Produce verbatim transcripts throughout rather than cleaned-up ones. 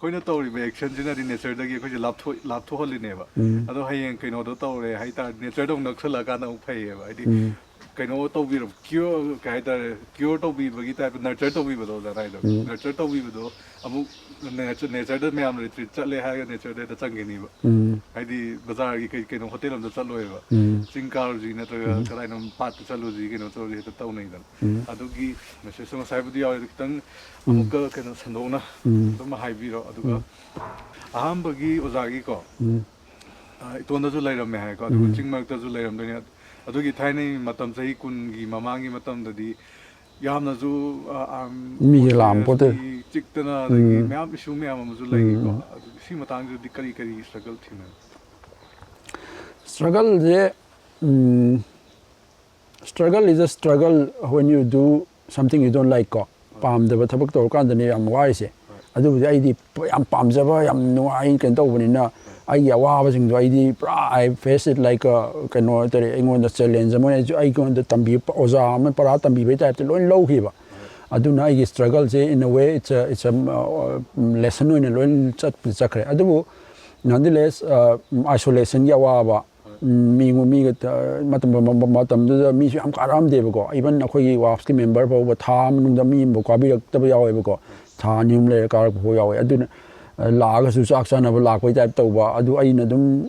ꯑꯩꯈꯣꯏꯅ ꯇꯧꯔꯤꯕ ꯑꯦꯛꯁꯟꯁꯤꯅꯗꯤ ꯅꯦꯆꯔꯗꯒꯤ ꯑꯩꯈꯣꯏꯁꯦ ꯂꯥꯞꯊꯣꯛ ꯂꯥꯞꯊꯣꯛꯍꯜꯂꯤꯅꯦꯕ꯫ ꯎꯝ꯫ ꯑꯗꯣ ꯍꯌꯦꯡ ꯀꯩꯅꯣꯗꯣ ꯇꯧꯔꯦ ꯍꯥꯏꯇꯥꯔꯗꯤ ꯅꯦꯆꯔꯗ ꯑꯃꯨꯛ ꯅꯛꯁꯜꯂꯛꯑꯀꯥꯟꯗ ꯑꯃꯨꯛ ꯐꯩꯌꯦꯕ꯫ ꯍꯥꯏꯗꯤ ꯎꯝ꯫ ꯀꯩꯅꯣ ꯇꯧꯕꯤꯔꯕ, ꯀ꯭ꯌꯣꯔ ꯀꯩ ꯍꯥꯏꯇꯥꯔꯦ, ꯀ꯭ꯌꯣꯔ ꯇꯧꯕꯤꯕꯒꯤ ꯇꯥꯏꯞꯇ ꯅꯔꯆꯔ ꯇꯧꯕꯤꯕꯗꯣ ꯑꯣꯖꯥꯅ ꯍꯥꯏꯗꯣ꯫ ꯎꯝ꯫ ꯅꯔꯆꯔ ꯇꯧꯕꯤꯕꯗꯣ ꯑꯃꯨꯛ ꯅꯦꯆꯔꯗ ꯃꯌꯥꯝ ꯔꯤꯇ꯭ꯔꯤꯠ ꯆꯠꯂꯦ ꯍꯥꯏꯔꯒ ꯅꯦꯆꯔꯗ ꯍꯦꯛꯇ ꯆꯪꯈꯤꯅꯤꯕ꯫ ꯎꯝ꯫ ꯍꯥꯏꯗꯤ ꯕꯖꯥꯔꯒꯤ ꯀꯩ ꯀꯩꯅꯣ ꯍꯣꯇꯦꯜ ꯑꯝꯗ ꯆꯠꯂꯣꯏꯕ꯫ ꯎꯝ꯫ ꯆꯤꯡ ꯀꯥꯔꯨꯁꯤ ꯅꯠꯇ꯭ꯔꯒ ꯀꯗꯥꯏꯅꯣ ꯄꯥꯠꯇ ꯆꯠꯂꯨꯁꯤ ꯀꯩꯅꯣ ꯇꯧꯔꯨꯁꯤ ꯍꯦꯛꯇ ꯇꯧꯅꯩꯗꯅ꯫ ꯎꯝ꯫ ꯑꯗꯨꯒꯤ ꯃꯦꯁꯦꯖꯇꯣ ꯉꯁꯥꯏꯕꯨꯗꯤ ꯌꯥꯎꯔꯦ, ꯑꯗꯨ ꯈꯤꯇꯪ ꯑꯃꯨꯛꯀ ꯀꯩꯅꯣ ꯁꯟꯗꯣꯛꯅ ꯎꯝ꯫ ꯑꯗꯨꯝ ꯍꯥꯏꯕꯤꯔꯣ꯫ ꯑꯗꯨꯒ ꯎꯝ꯫ ꯑꯍꯥꯟꯕꯒꯤ ꯑꯣꯖꯥꯒꯤꯀꯣ, ꯎꯝ꯫ ꯑ, ꯏꯇꯣꯟꯗꯁꯨ ꯂꯩꯔꯝꯃꯦ ꯍꯥꯏꯀꯣ, ꯑꯗꯨꯒ ꯎꯝ꯫ ꯆꯤꯡ ꯃꯔꯛꯇꯁꯨ ꯂꯩꯔꯝꯗꯣꯏꯅꯦ꯫ ꯑꯗꯨꯒꯤ ꯊꯥꯏꯅꯒꯤ ꯃꯇꯝ, ꯆꯍꯤ ꯀꯨꯟꯒꯤ ꯃꯃꯥꯡꯒꯤ ꯃꯇꯝꯗꯗꯤ ꯌꯥꯝꯅꯁꯨ, ꯑ, ꯑꯝ, ꯃꯤꯁꯦ ꯄꯣꯠꯁꯦ ꯂꯥꯛꯑꯝ ꯄꯣꯠꯇꯦ꯫ ꯃꯤ ꯆꯤꯛꯇꯅ ꯑꯗꯒꯤ ꯎꯝ꯫ ꯃꯌꯥꯝ ꯏꯁꯨ ꯃꯌꯥꯝ ꯑꯃꯁꯨ ꯂꯩꯔꯤꯀꯣ꯫ ꯎꯝ꯫ ꯑꯗꯨ ꯁꯤ ꯃꯇꯥꯡꯁꯤꯗꯗꯤ ꯀꯔꯤ ꯀꯔꯤ ꯁ꯭ꯇ꯭ꯔꯒꯜ ꯊꯦꯡꯅꯩ? ꯁ꯭ꯇ꯭ꯔꯒꯜꯁꯦ, ꯎꯝ, struggle is a struggle when you do something you don't like ꯀꯣ꯫ ꯄꯥꯝꯗꯕ ꯊꯕꯛ ꯇꯧꯔꯀꯥꯟꯗꯅꯦ ꯌꯥꯝ ꯋꯥꯔꯤꯁꯦ꯫ ꯑꯗꯨꯕꯨꯗꯤ ꯑꯩꯗꯤ ꯌꯥꯝ ꯄꯥꯝꯖꯕ, ꯌꯥꯝ ꯅꯨꯡꯉꯥꯏ ꯀꯩꯅꯣ ꯇꯧꯕꯅꯤꯅ, ꯑꯩꯒꯤ ꯑꯋꯥꯕꯁꯤꯡꯗꯣ ꯑꯩꯗꯤ ꯄꯨꯔꯥ I face it like a, ꯀꯩꯅꯣ ꯍꯥꯏꯇꯥꯔꯦ, ꯑꯩꯉꯣꯟꯗ ꯆꯦꯂꯦꯟꯖ ꯑꯃ ꯑꯣꯏꯅ ꯑꯩꯉꯣꯟꯗ ꯇꯝꯕꯤ, ꯑꯣꯖꯥ ꯑꯃ ꯄꯔꯥ ꯇꯝꯕꯤꯕꯩ ꯇꯥꯏꯞꯇ ꯂꯣꯏ ꯂꯧꯈꯤꯕ꯫ ꯑꯗꯨꯅ ꯑꯩꯒꯤ ꯁ꯭ꯇ꯭ꯔꯒꯜꯁꯦ in a way it's a, it's a, uh, lesson ꯑꯣꯏꯅ ꯂꯣꯏ ꯆꯠꯄ ꯆꯠꯈ꯭ꯔꯦ꯫ ꯑꯗꯨꯕꯨ nonetheless, uh, isolationꯒꯤ ꯑꯋꯥꯕ, ꯎꯝ, ꯃꯤ, ꯃꯤꯒ ꯇ-, ꯃꯇꯝ, ꯃꯇꯝꯗꯨꯗ ꯃꯤꯁꯨ ꯌꯥꯝ ꯀꯥꯔꯛꯑꯝꯗꯦꯕꯀꯣ꯫ Even ꯑꯩꯈꯣꯏꯒꯤ ꯋꯥꯞꯁꯀꯤ ꯃꯦꯝꯕꯔ ꯐꯥꯎꯕ ꯊꯥ ꯑꯃ ꯃꯅꯨꯡꯗ ꯃꯤ ꯑꯃꯐꯥꯎ ꯀꯥꯕꯤꯔꯛꯇꯕ ꯌꯥꯎꯋꯦꯕꯀꯣ꯫ ꯊꯥ ꯑꯅꯤ ꯑꯍꯨꯝ ꯂꯩꯔ ꯀꯥꯔꯛꯄ ꯐꯥꯎ ꯌꯥꯎꯋꯦ꯫ ꯑꯗꯨꯅ, ꯑ, ꯂꯥꯛꯑꯒꯁꯨ ꯆꯥꯛ ꯆꯥꯅꯕ ꯂꯥꯛꯄꯩ ꯇꯥꯏꯞ ꯇꯧꯕ꯫ ꯑꯗꯨ ꯑꯩꯅ ꯑꯗꯨꯝ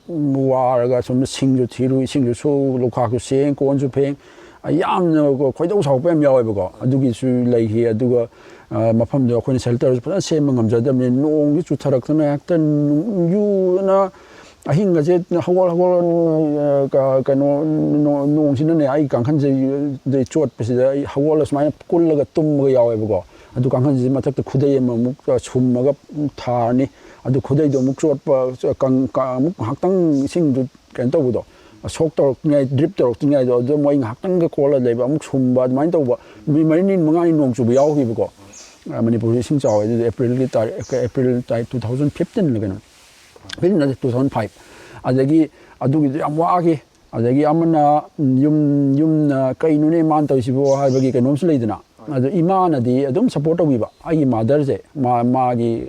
ꯋꯥꯔꯒ ꯁꯣꯝꯗ ꯁꯤꯡꯁꯨ ꯊꯤꯔꯨ, ꯏꯁꯤꯡꯁꯨ ꯁꯨ, ꯂꯨꯈꯥꯛꯁꯨ ꯁꯦꯡ, ꯀꯣꯟꯁꯨ ꯐꯦꯡ꯫ ꯑ, ꯌꯥꯝꯅ ꯈꯣꯏꯗꯧ ꯁꯥꯎꯒꯠꯄ ꯌꯥꯝ ꯌꯥꯎꯋꯦꯕꯀꯣ꯫ ꯑꯗꯨꯒꯤꯁꯨ ꯂꯩꯈꯤ꯫ ꯑꯗꯨꯒ, ꯑ, ꯃꯐꯝꯗꯣ ꯑꯩꯈꯣꯏꯅ ꯁꯦꯜꯇꯔꯁꯨ ꯐꯖꯅ ꯁꯦꯝꯕ ꯉꯝꯖꯗꯕꯅꯤꯅ ꯅꯣꯡꯁꯨ ꯆꯨꯊꯔꯛꯇꯅ ꯍꯦꯛꯇ ꯅꯨꯡ-, ꯌꯨꯅ ꯑꯍꯤꯡꯒꯁꯦ ꯍꯧꯒꯠ, ꯍꯧꯒꯠ, ꯑ, ꯀ-, ꯀꯩꯅꯣ, ꯅꯣ-, ꯅꯣꯡꯁꯤꯅꯅꯦ ꯑꯩ ꯀꯥꯡꯈꯟꯁꯦ ꯆꯣꯠꯄꯁꯤꯗ ꯑꯩ ꯍꯧꯒꯠꯂ ꯁꯨꯃꯥꯏꯅ ꯀꯨꯜꯂꯒ ꯇꯨꯝꯕꯒ ꯌꯥꯎꯋꯦꯕꯀꯣ꯫ ꯑꯗꯨ ꯀꯥꯡꯈꯟꯁꯤꯁꯦ ꯃꯊꯛꯇ ꯈꯨꯗꯩ ꯑꯃꯃꯨꯛ, ꯑ, ꯁꯨꯝꯃꯒ ꯊꯥꯔꯅꯤ꯫ ꯑꯗꯨ ꯈꯨꯗꯩꯗꯣ ꯑꯃꯨꯛ ꯆꯣꯠꯄ, ꯀꯪ-, ꯀ-, ꯑꯃꯨꯛ ꯉꯥꯏꯍꯥꯛꯇꯪ ꯏꯁꯤꯡꯗꯨ ꯀꯩꯅꯣ ꯇꯧꯕꯗꯣ, ꯁꯣꯛ ꯇꯧꯔꯛꯇ꯭ꯔꯤꯉꯩ, ꯗ꯭ꯔꯤꯞ ꯇꯧꯔꯛꯇ꯭ꯔꯤꯉꯩꯗꯣ ꯑꯗꯨꯗ ꯃꯣꯏ ꯉꯥꯏꯍꯥꯛꯇꯪꯒ ꯀꯣꯜꯂ ꯂꯩꯕ, ꯑꯃꯨꯛ ꯁꯨꯝꯕ, ꯑꯗꯨꯃꯥꯏꯅ ꯇꯧꯕ꯫ ꯅꯨꯃꯤꯠ ꯃꯔꯤꯅꯤ ꯃꯉꯥꯅꯤ ꯅꯣꯡ ꯆꯨꯕ ꯌꯥꯎꯈꯤꯕꯀꯣ꯫ ꯑ, ꯃꯅꯤꯄꯨꯔꯁꯤ ꯏꯁꯤꯡ ꯆꯥꯎꯋꯦ꯫ ꯑꯗꯨꯗꯤ ꯑꯦꯄ꯭ꯔꯤꯜꯒꯤ ꯇꯥꯔꯤꯛ, ꯑꯦꯄ꯭ꯔꯤꯜ ꯇꯥꯔꯤꯛ two thousand fifteen ꯂ ꯀꯩꯅꯣ꯫ Fifteen ꯅꯠꯇꯦ, two thousand five꯫ ꯑꯗꯒꯤ ꯑꯗꯨꯒꯤꯗꯣ ꯌꯥꯝ ꯋꯥꯈꯤ꯫ ꯑꯗꯒꯤ ꯑꯃꯅ, ꯎꯝ, ꯌꯨꯝ, ꯌꯨꯝꯅ "ꯀꯩꯅꯣꯅꯦ ꯃꯥꯅ ꯇꯧꯔꯤꯁꯤꯕꯣ?" ꯍꯥꯏꯕꯒꯤ ꯀꯩꯅꯣꯝꯁꯨ ꯂꯩꯗꯅ꯫ ꯑꯗꯣ ꯏꯃꯥꯅꯗꯤ ꯑꯗꯨꯝ ꯁꯞꯄꯣꯔꯠ ꯇꯧꯕꯤꯕ, ꯑꯩꯒꯤ ꯃꯥꯗꯔꯁꯦ꯫ ꯃꯥ ꯃꯥꯒꯤ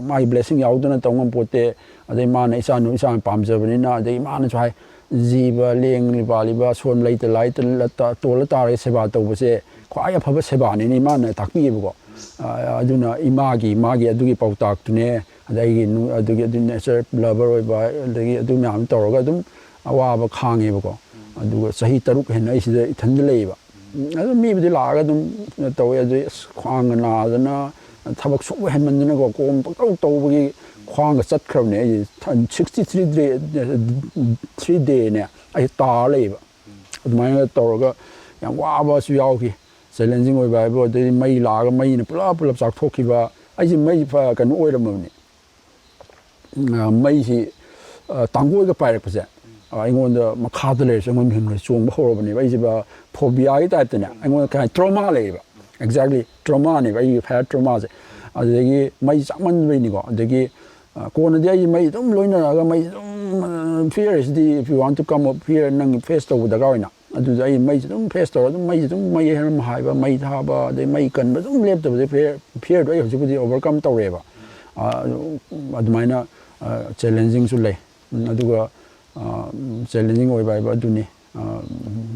ꯃꯥꯒꯤ ꯕ꯭ꯂꯦꯁꯤꯡ ꯌꯥꯎꯗꯅ ꯇꯧ ꯉꯝꯄꯣꯠꯇꯦ꯫ ꯑꯗꯩ ꯃꯥꯅ ꯏꯆꯥꯅꯨ ꯏꯆꯥꯅ ꯄꯥꯝꯖꯕꯅꯤꯅ, ꯑꯗꯩ ꯃꯥꯅꯁꯨ ꯍꯥꯏ, "ꯖꯤꯕ ꯂꯦꯡꯂꯤ ꯄꯥꯜꯂꯤꯕ ꯁꯣꯟ ꯂꯩꯇ ꯂꯥꯏꯇ ꯇꯣꯜꯂ ꯇꯥꯔꯒ ꯁꯦꯕꯥ ꯇꯧꯕꯁꯦ ꯈ꯭ꯋꯥꯏ ꯑꯐꯕ ꯁꯦꯕꯥꯅꯤꯅ" ꯏꯃꯥꯅ ꯇꯥꯛꯄꯤꯌꯦꯕꯀꯣ꯫ ꯑꯗꯨꯅ ꯏꯃꯥꯒꯤ ꯃꯥꯒꯤ ꯑꯗꯨꯒꯤ ꯄꯥꯎꯇꯥꯛꯇꯨꯅꯦ꯫ ꯑꯗꯒꯤ ꯑꯗꯨꯒꯤ ꯑꯗꯨ ꯅꯦꯆꯔ ꯂꯚꯔ ꯑꯣꯏꯕ, ꯑꯗꯒꯤ ꯑꯗꯨ ꯃꯌꯥꯝ ꯇꯧꯔꯒ ꯑꯗꯨꯝ ꯑꯋꯥꯕ ꯈꯥꯡꯉꯦꯕꯀꯣ꯫ ꯑꯗꯨꯒ ꯆꯍꯤ ꯇꯔꯨꯛ ꯍꯦꯟꯅ ꯑꯩ ꯁꯤꯗ ꯏꯊꯟꯗ ꯂꯩꯌꯦꯕ꯫ ꯑꯗꯨꯝ ꯃꯤꯕꯨꯗꯤ ꯂꯥꯛꯑꯒ ꯑꯗꯨꯝ ꯇꯧꯋꯦ꯫ ꯑꯗꯨꯗꯩ ꯑꯁ ꯈ꯭ꯋꯥꯡꯒ ꯅꯥꯗꯅ, ꯊꯕꯛ ꯁꯨꯕ ꯍꯦꯟꯃꯟꯗꯅꯀꯣ, ꯀꯣꯝ ꯄꯪꯇꯧ ꯇꯧꯕꯒꯤ ꯈ꯭ꯋꯥꯡꯒ ꯆꯠꯈ꯭ꯔꯕꯅꯦ ꯑꯩꯁꯦ꯫ ꯁꯤꯛꯁꯇꯤ ꯊ꯭ꯔꯤ ꯗꯦ, ꯊ꯭ꯔꯤ ꯗꯦꯅꯦ ꯑꯩ ꯇꯥꯔ ꯂꯩꯌꯦꯕ꯫ ꯑꯗꯨꯃꯥꯏꯅ ꯇꯧꯔꯒ ꯌꯥꯝ ꯋꯥꯕꯁꯨ ꯌꯥꯎꯈꯤ꯫ ꯆꯦꯂꯦꯟꯖꯤꯡ ꯑꯣꯏꯕ ꯍꯥꯏꯕꯨ, ꯑꯗꯩ ꯃꯩ ꯂꯥꯛꯑꯒ ꯃꯩꯅ ꯄꯨꯂꯞ ꯄꯨꯂꯞ ꯆꯥꯛꯊꯣꯛꯈꯤꯕ꯫ ꯑꯩꯁꯦ ꯃꯩ ꯐ- ꯀꯩꯅꯣ ꯑꯣꯏꯔꯝꯃꯕꯅꯤ꯫ ꯃꯩꯁꯤ ꯇꯥꯡꯒꯣꯏꯒ ꯄꯥꯏꯔꯛꯄꯁꯦ ꯑꯩꯉꯣꯟꯗ ꯃꯈꯥꯗ ꯂꯩꯔꯁꯨ ꯑꯩꯉꯣꯟꯗ ꯃꯤꯍꯨꯟꯒ ꯆꯣꯡꯕ ꯍꯧꯔꯕꯅꯦꯕ꯫ ꯑꯩꯁꯦ ꯐꯣꯕꯤꯌꯥꯒꯤ ꯇꯥꯏꯞꯇꯅꯦ, ꯑꯩꯉꯣꯟꯗ ꯀꯩ ꯍꯥꯏ, ꯇ꯭ꯔꯣꯃꯥ ꯂꯩꯌꯦꯕ꯫ ꯑꯦꯛꯖꯦꯛꯂꯤ ꯇ꯭ꯔꯣꯃꯥꯅꯦꯕ, ꯑꯩꯒꯤ ꯐꯥꯏꯌꯔ ꯇ꯭ꯔꯣꯃꯥꯁꯦ꯫ ꯑꯗꯨꯗꯒꯤ ꯃꯩ ꯆꯥꯛꯃꯟꯕꯩꯅꯤꯀꯣ꯫ ꯑꯗꯒꯤ ꯑ, ꯀꯣꯟꯅꯗꯤ ꯑꯩ ꯃꯩ ꯑꯗꯨꯝ ꯂꯣꯏꯅꯔꯛꯑꯒ ꯃꯩ ꯑꯗꯨꯝ, fear is the, if you want to come up here, ꯅꯪ ꯐꯦꯁ ꯇꯧꯕ ꯗꯔꯀꯥꯔ ꯑꯣꯏꯅ꯫ ꯑꯗꯨꯗ ꯑꯩ ꯃꯩꯁꯦ ꯑꯗꯨꯝ ꯐꯦꯁ ꯇꯧꯔ ꯑꯗꯨꯝ, ꯃꯩꯁꯦ ꯑꯗꯨꯝ, ꯃꯩ ꯍꯦꯟꯅ ꯍꯥꯏꯕ, ꯃꯩ ꯊꯥꯕ, ꯑꯗꯩ ꯃꯩ ꯀꯟꯕ ꯑꯗꯨꯝ ꯂꯦꯞꯇꯕꯁꯦ, ꯐꯤꯌꯔ, ꯐꯤꯌꯔꯗꯣ ꯑꯩ ꯍꯧꯖꯤꯛꯄꯨꯗꯤ ꯑꯣꯚꯔꯀꯝ ꯇꯧꯔꯦꯕ꯫ ꯑ, ꯑꯗꯨꯃꯥꯏꯅ ꯆꯦꯂꯦꯟꯖꯤꯡꯁꯨ ꯂꯩ꯫ ꯎꯝ, ꯑꯗꯨꯒ ꯆꯦꯂꯦꯟꯖꯤꯡ ꯑꯣꯏꯕ ꯍꯥꯏꯕ ꯑꯗꯨꯅꯤ꯫ ꯑ,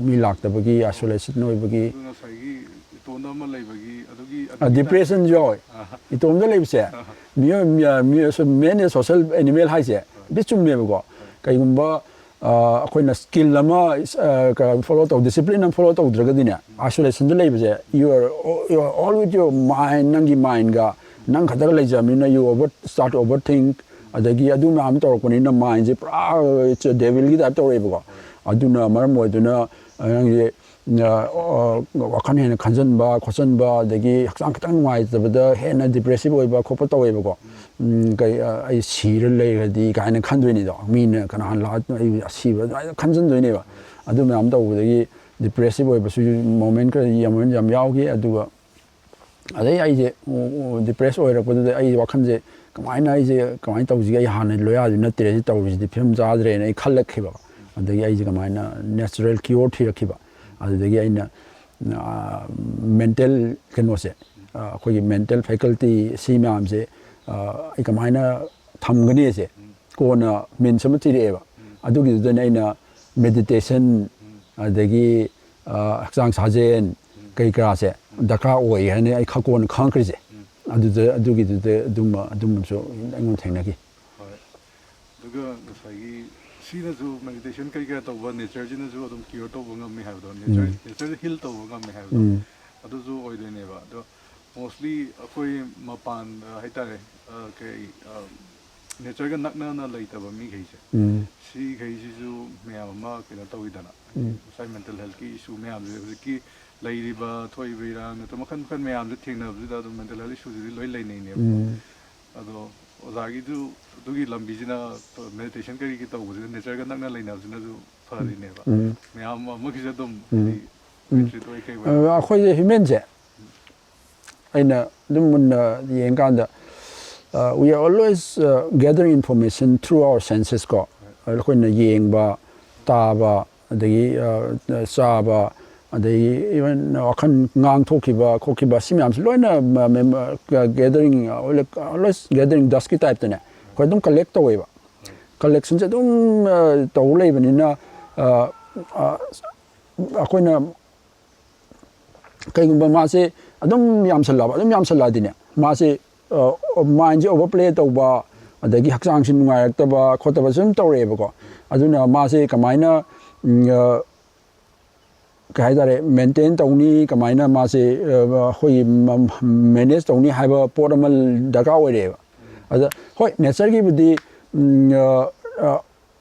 ꯃꯤ ꯂꯥꯛꯇꯕꯒꯤ, ꯑꯥꯏꯁꯣꯂꯦꯁꯟ ꯑꯣꯏꯕꯒꯤ꯫ ꯑꯗꯨ ꯉꯁꯥꯏꯒꯤ ꯏꯇꯣꯟꯗ ꯑꯃ ꯂꯩꯕꯒꯤ ꯑꯗꯨꯒꯤ ꯑ, ꯑꯗꯨꯒꯤ ꯗꯤꯄ꯭ꯔꯦꯁꯟꯁꯨ ꯌꯥꯎꯋꯦ꯫ ꯑꯥ꯫ ꯏꯇꯣꯝꯗ ꯂꯩꯕꯁꯦ, ꯑꯥ꯫ ꯃꯤꯑꯣꯏ, ꯃꯤ, ꯃꯤ, ꯃꯦꯟ ꯏꯁ ꯁꯣꯁꯦꯜ ꯑꯦꯅꯤꯃꯦꯜ ꯍꯥꯏꯁꯦ, ꯍꯣꯏ꯫ ꯗꯤ ꯆꯨꯝꯃꯦꯕꯀꯣ꯫ ꯍꯣꯏ꯫ ꯀꯩꯒꯨꯝꯕ, ꯑ, ꯑꯩꯈꯣꯏꯅ ꯁ꯭ꯀꯤꯜ ꯑꯃ, ꯑ, ꯀ-, ꯐꯣꯂꯣ ꯇꯧ, ꯗꯤꯁꯤꯄ꯭ꯂꯤꯟ ꯑꯃ ꯐꯣꯂꯣ ꯇꯧꯗ꯭ꯔꯒꯗꯤꯅꯦ, ꯑꯥꯏꯁꯣꯂꯦꯁꯟꯗ ꯂꯩꯕꯁꯦ, you are, you are all with your mind, ꯅꯪꯒꯤ ꯃꯥꯏꯟꯒ, ꯅꯪ ꯈꯛꯇꯒ ꯂꯩꯖꯕꯅꯤꯅ, you over, start overthink, ꯑꯗꯒꯤ ꯑꯗꯨ ꯃꯌꯥꯝ ꯇꯧꯔꯛꯄꯅꯤꯅ, ꯃꯥꯏꯟꯁꯦ ꯄꯨꯔꯥ ꯗꯦꯚꯤꯜꯒꯤ ꯇꯥꯏꯞ ꯇꯧꯔꯛꯑꯦꯕꯀꯣ꯫ ꯑꯗꯨꯅ ꯃꯔꯝ ꯑꯣꯏꯗꯨꯅ, ꯑ, ꯅꯪꯁꯦ ꯑ, ꯑ, ꯋꯥꯈꯜ ꯍꯦꯟꯅ ꯈꯟꯖꯟꯕ ꯈꯣꯠꯆꯟꯕ, ꯑꯗꯒꯤ ꯍꯛꯆꯥꯡ ꯈꯤꯇꯪ ꯅꯨꯡꯉꯥꯏꯇꯕꯗ ꯍꯦꯟꯅ ꯗꯤꯄ꯭ꯔꯦꯁꯤꯞ ꯑꯣꯏꯕ ꯈꯣꯠꯄ ꯇꯧꯋꯦꯕꯀꯣ꯫ ꯎꯝ, ꯀꯩ, ꯑ, "ꯑꯩ ꯁꯤꯔ ꯂꯩꯔꯗꯤ" ꯀꯥꯏꯅ ꯈꯟꯗꯣꯏꯅꯤꯗꯣ꯫ ꯃꯤꯅ ꯀꯅꯥ ꯂꯥꯛ-, "ꯑꯩ ꯑꯁꯤꯕ" ꯑꯗꯨꯃꯥꯏꯅ ꯈꯟꯖꯟꯗꯣꯏꯅꯦꯕ꯫ ꯑꯗꯨ ꯃꯌꯥꯝ ꯇꯧꯕꯗꯒꯤ ꯗꯤꯄ꯭ꯔꯦꯁꯤꯞ ꯑꯣꯏꯕꯁꯨ ꯃꯣꯃꯦꯟ ꯈꯔ ꯌꯥꯝ, ꯌꯥꯝ ꯌꯥꯎꯈꯤ꯫ ꯑꯗꯨꯒ ꯑꯗꯩ ꯑꯩꯁꯦ, ꯎ, ꯎ, ꯗꯤꯄ꯭ꯔꯦꯁ ꯑꯣꯏꯔꯛꯄꯗꯨꯗ ꯑꯩ ꯋꯥꯈꯜꯁꯦ ꯀꯃꯥꯏꯅ, ꯑꯩꯁꯦ ꯀꯃꯥꯏꯅ ꯇꯧꯁꯤꯒꯦ? ꯑꯩ ꯍꯥꯟꯅ ꯂꯣꯌꯥꯗꯨ ꯅꯠꯇ꯭ꯔꯦ, ꯁꯤ ꯇꯧꯔꯤꯁꯤꯗꯤ ꯐꯤꯂꯝ ꯆꯥꯗ꯭ꯔꯦꯅ ꯑꯩ ꯈꯜꯂꯛꯈꯤꯕ꯫ ꯑꯗꯒꯤ ꯑꯩꯁꯦ ꯀꯃꯥꯏꯅ natural cure ꯊꯤꯔꯛꯈꯤꯕ꯫ ꯑꯗꯨꯗꯒꯤ ꯑꯩꯅ ꯃꯦꯟꯇꯦꯜ ꯀꯩꯅꯣꯁꯦ, ꯑꯩꯈꯣꯏꯒꯤ ꯃꯦꯟꯇꯦꯜ ꯐꯦꯀꯜꯇꯤ ꯁꯤ ꯃꯌꯥꯝꯁꯦ ꯑꯩ ꯀꯃꯥꯏꯅ ꯊꯝꯒꯅꯤꯁꯦ ꯀꯣꯟꯅ ꯃꯤꯟꯁ ꯑꯃ ꯊꯤꯔꯛꯑꯦꯕ꯫ ꯑꯗꯨꯒꯤꯗꯨꯗꯅꯦ ꯑꯩꯅ ꯃꯦꯗꯤꯇꯦꯁꯟ, ꯑꯗꯒꯤ ꯍꯛꯆꯥꯡ ꯁꯥꯖꯦꯜ, ꯀꯩ ꯀꯔꯥꯁꯦ ꯗꯔꯀꯥꯔ ꯑꯣꯏ ꯍꯥꯏꯅ ꯑꯩ ꯈ- ꯀꯣꯟꯅ ꯈꯪꯉꯛꯈ꯭ꯔꯤꯁꯦ꯫ ꯑꯗꯨꯗ, ꯑꯗꯨꯒꯤꯗꯨꯗ ꯑꯗꯨꯝꯕ ꯑꯗꯨꯝꯕꯁꯨ ꯑꯩꯉꯣꯟꯗ ꯊꯦꯡꯅꯈꯤ꯫ ꯍꯣꯏ꯫ ꯑꯗꯨꯒ ꯉꯁꯥꯏꯒꯤ ꯁꯤꯅꯁꯨ ꯃꯦꯗꯤꯇꯦꯁꯟ ꯀꯩ ꯀꯥ ꯇꯧꯕ ꯅꯦꯆꯔꯁꯤꯅꯁꯨ ꯑꯗꯨꯝ ꯀ꯭ꯌꯣꯔ ꯇꯧꯕ ꯉꯝꯃꯤ ꯍꯥꯏꯕꯗꯣ, ꯅꯦꯆꯔ ꯅꯦꯆꯔꯁꯦ ꯍꯤꯜ ꯇꯧꯕ ꯉꯝꯃꯤ ꯍꯥꯏꯕꯗꯣ, ꯑꯗꯨꯁꯨ ꯑꯣꯏꯗꯣꯏꯅꯦꯕ꯫ ꯑꯗꯣ ꯃꯣꯁꯂꯤ ꯑꯩꯈꯣꯏ ꯃꯄꯥꯟꯗ ꯍꯥꯏꯇꯥꯔꯦ, ꯑ, ꯀꯩ ꯅꯦꯆꯔꯒ ꯅꯛꯅꯅ ꯂꯩꯇꯕ ꯃꯤꯈꯩꯁꯦ, ꯁꯤꯈꯩꯁꯤꯁꯨ ꯃꯌꯥꯝ ꯑꯃ ꯀꯩꯅꯣ ꯇꯧꯋꯤꯗꯅ, ꯉꯁꯥꯏ ꯃꯦꯟꯇꯦꯜ ꯍꯦꯜꯠꯀꯤ ꯏꯁꯨ ꯃꯌꯥꯝꯁꯦ ꯍꯧꯖꯤꯛꯀꯤ ꯂꯩꯔꯤꯕ ꯊꯣꯛꯏꯕ ꯏꯔꯥꯡ ꯅꯠꯇ꯭ꯔꯒ ꯃꯈꯜ ꯃꯈꯜ ꯃꯌꯥꯝꯁꯦ ꯊꯦꯡꯅꯕꯁꯤꯗ ꯑꯗꯨꯝ ꯃꯦꯟꯇꯦꯜ ꯍꯦꯜꯠ ꯏꯁꯨꯁꯤꯗꯤ ꯂꯣꯏ ꯂꯩꯅꯩꯅꯦꯕ꯫ ꯑꯗꯣ ꯑꯣꯖꯥꯒꯤꯗꯨ ꯑꯗꯨꯒꯤ ꯂꯝꯕꯤꯁꯤꯅ, ꯃꯦꯗꯤꯇꯦꯁꯟ ꯀꯔꯤꯒꯤ ꯇꯧꯕꯁꯤꯅ ꯅꯦꯆꯔꯒ ꯅꯛꯅ ꯂꯩꯅꯕꯁꯤꯅꯁꯨ ꯐꯔꯤꯅꯦꯕ꯫ ꯃꯌꯥꯝ ꯑꯃꯒꯤꯁꯨ ꯑꯗꯨꯝ ꯍꯥꯏꯗꯤ ꯕꯦꯅꯤꯐꯤꯠ ꯑꯣꯏ ꯀꯩ ꯑꯣꯏ꯫ ꯑꯩꯈꯣꯏꯁꯦ ꯍ꯭ꯌꯨꯃꯦꯟꯁꯦ ꯑꯩꯅ ꯑꯗꯨꯝ ꯃꯨꯟꯅ ꯌꯦꯡꯀꯥꯟꯗ, uh, we are always uh, gathering information through our senses ꯀꯣ꯫ ꯑꯩꯈꯣꯏꯅ ꯌꯦꯡꯕ, ꯇꯥꯕ, ꯑꯗꯒꯤ uh, ꯆꯥꯕ, ꯑꯗꯒꯤ ꯏꯚꯟ ꯋꯥꯈꯜ ꯉꯥꯡꯊꯣꯛꯈꯤꯕ ꯈꯣꯠꯈꯤꯕ ꯁꯤ ꯃꯌꯥꯝꯁꯤ ꯂꯣꯏꯅ ꯒꯦꯗꯔꯤꯡ, always gathering dustꯀꯤ ꯇꯥꯏꯞꯇꯅꯦ ꯑꯩꯈꯣꯏ ꯑꯗꯨꯝ ꯀꯂꯦꯛ ꯇꯧꯋꯦꯕ꯫ ꯀꯂꯦꯛꯁꯟꯁꯦ ꯑꯗꯨꯝ uh, ꯇꯧ ꯂꯩꯕꯅꯤꯅ uh, uh, ꯑꯩꯈꯣꯏꯅ ꯀꯩꯒꯨꯝꯕ ꯃꯥꯁꯦ ꯑꯗꯨꯝ ꯌꯥꯝꯁꯜꯂꯛꯑꯕ, ꯑꯗꯨꯝ ꯌꯥꯝꯁꯜꯂꯛꯑꯗꯤꯅꯦ ꯃꯥꯁꯦ ꯃꯥꯏꯟꯁꯦ ꯑꯣꯚꯔ ꯄ꯭ꯂꯦ ꯇꯧꯕ, ꯑꯗꯒꯤ ꯍꯛꯆꯥꯡꯁꯦ ꯅꯨꯡꯉꯥꯏꯔꯛꯇꯕ ꯈꯣꯠꯇꯕ ꯁꯨꯝ ꯇꯧꯔꯛꯑꯦꯕꯀꯣ꯫ ꯑꯗꯨꯅ ꯃꯥꯁꯦ ꯀꯃꯥꯏꯅ ꯎꯝ, ꯑ, ꯀꯩ ꯍꯥꯏꯇꯥꯔꯦ, ꯃꯦꯟꯇꯦꯟ ꯇꯧꯅꯤ, ꯀꯃꯥꯏꯅ ꯃꯥꯁꯦ ꯑ, ꯑꯩꯈꯣꯏꯒꯤ ꯃꯦꯅꯦꯖ ꯇꯧꯅꯤ ꯍꯥꯏꯕ ꯄꯣꯠ ꯑꯃ ꯗꯔꯀꯥꯔ ꯑꯣꯏꯔꯛꯑꯦꯕ꯫ ꯑꯗ ꯍꯣꯏ, ꯅꯦꯆꯔꯒꯤꯕꯨꯗꯤ ꯎꯝ, ꯑ, ꯑ,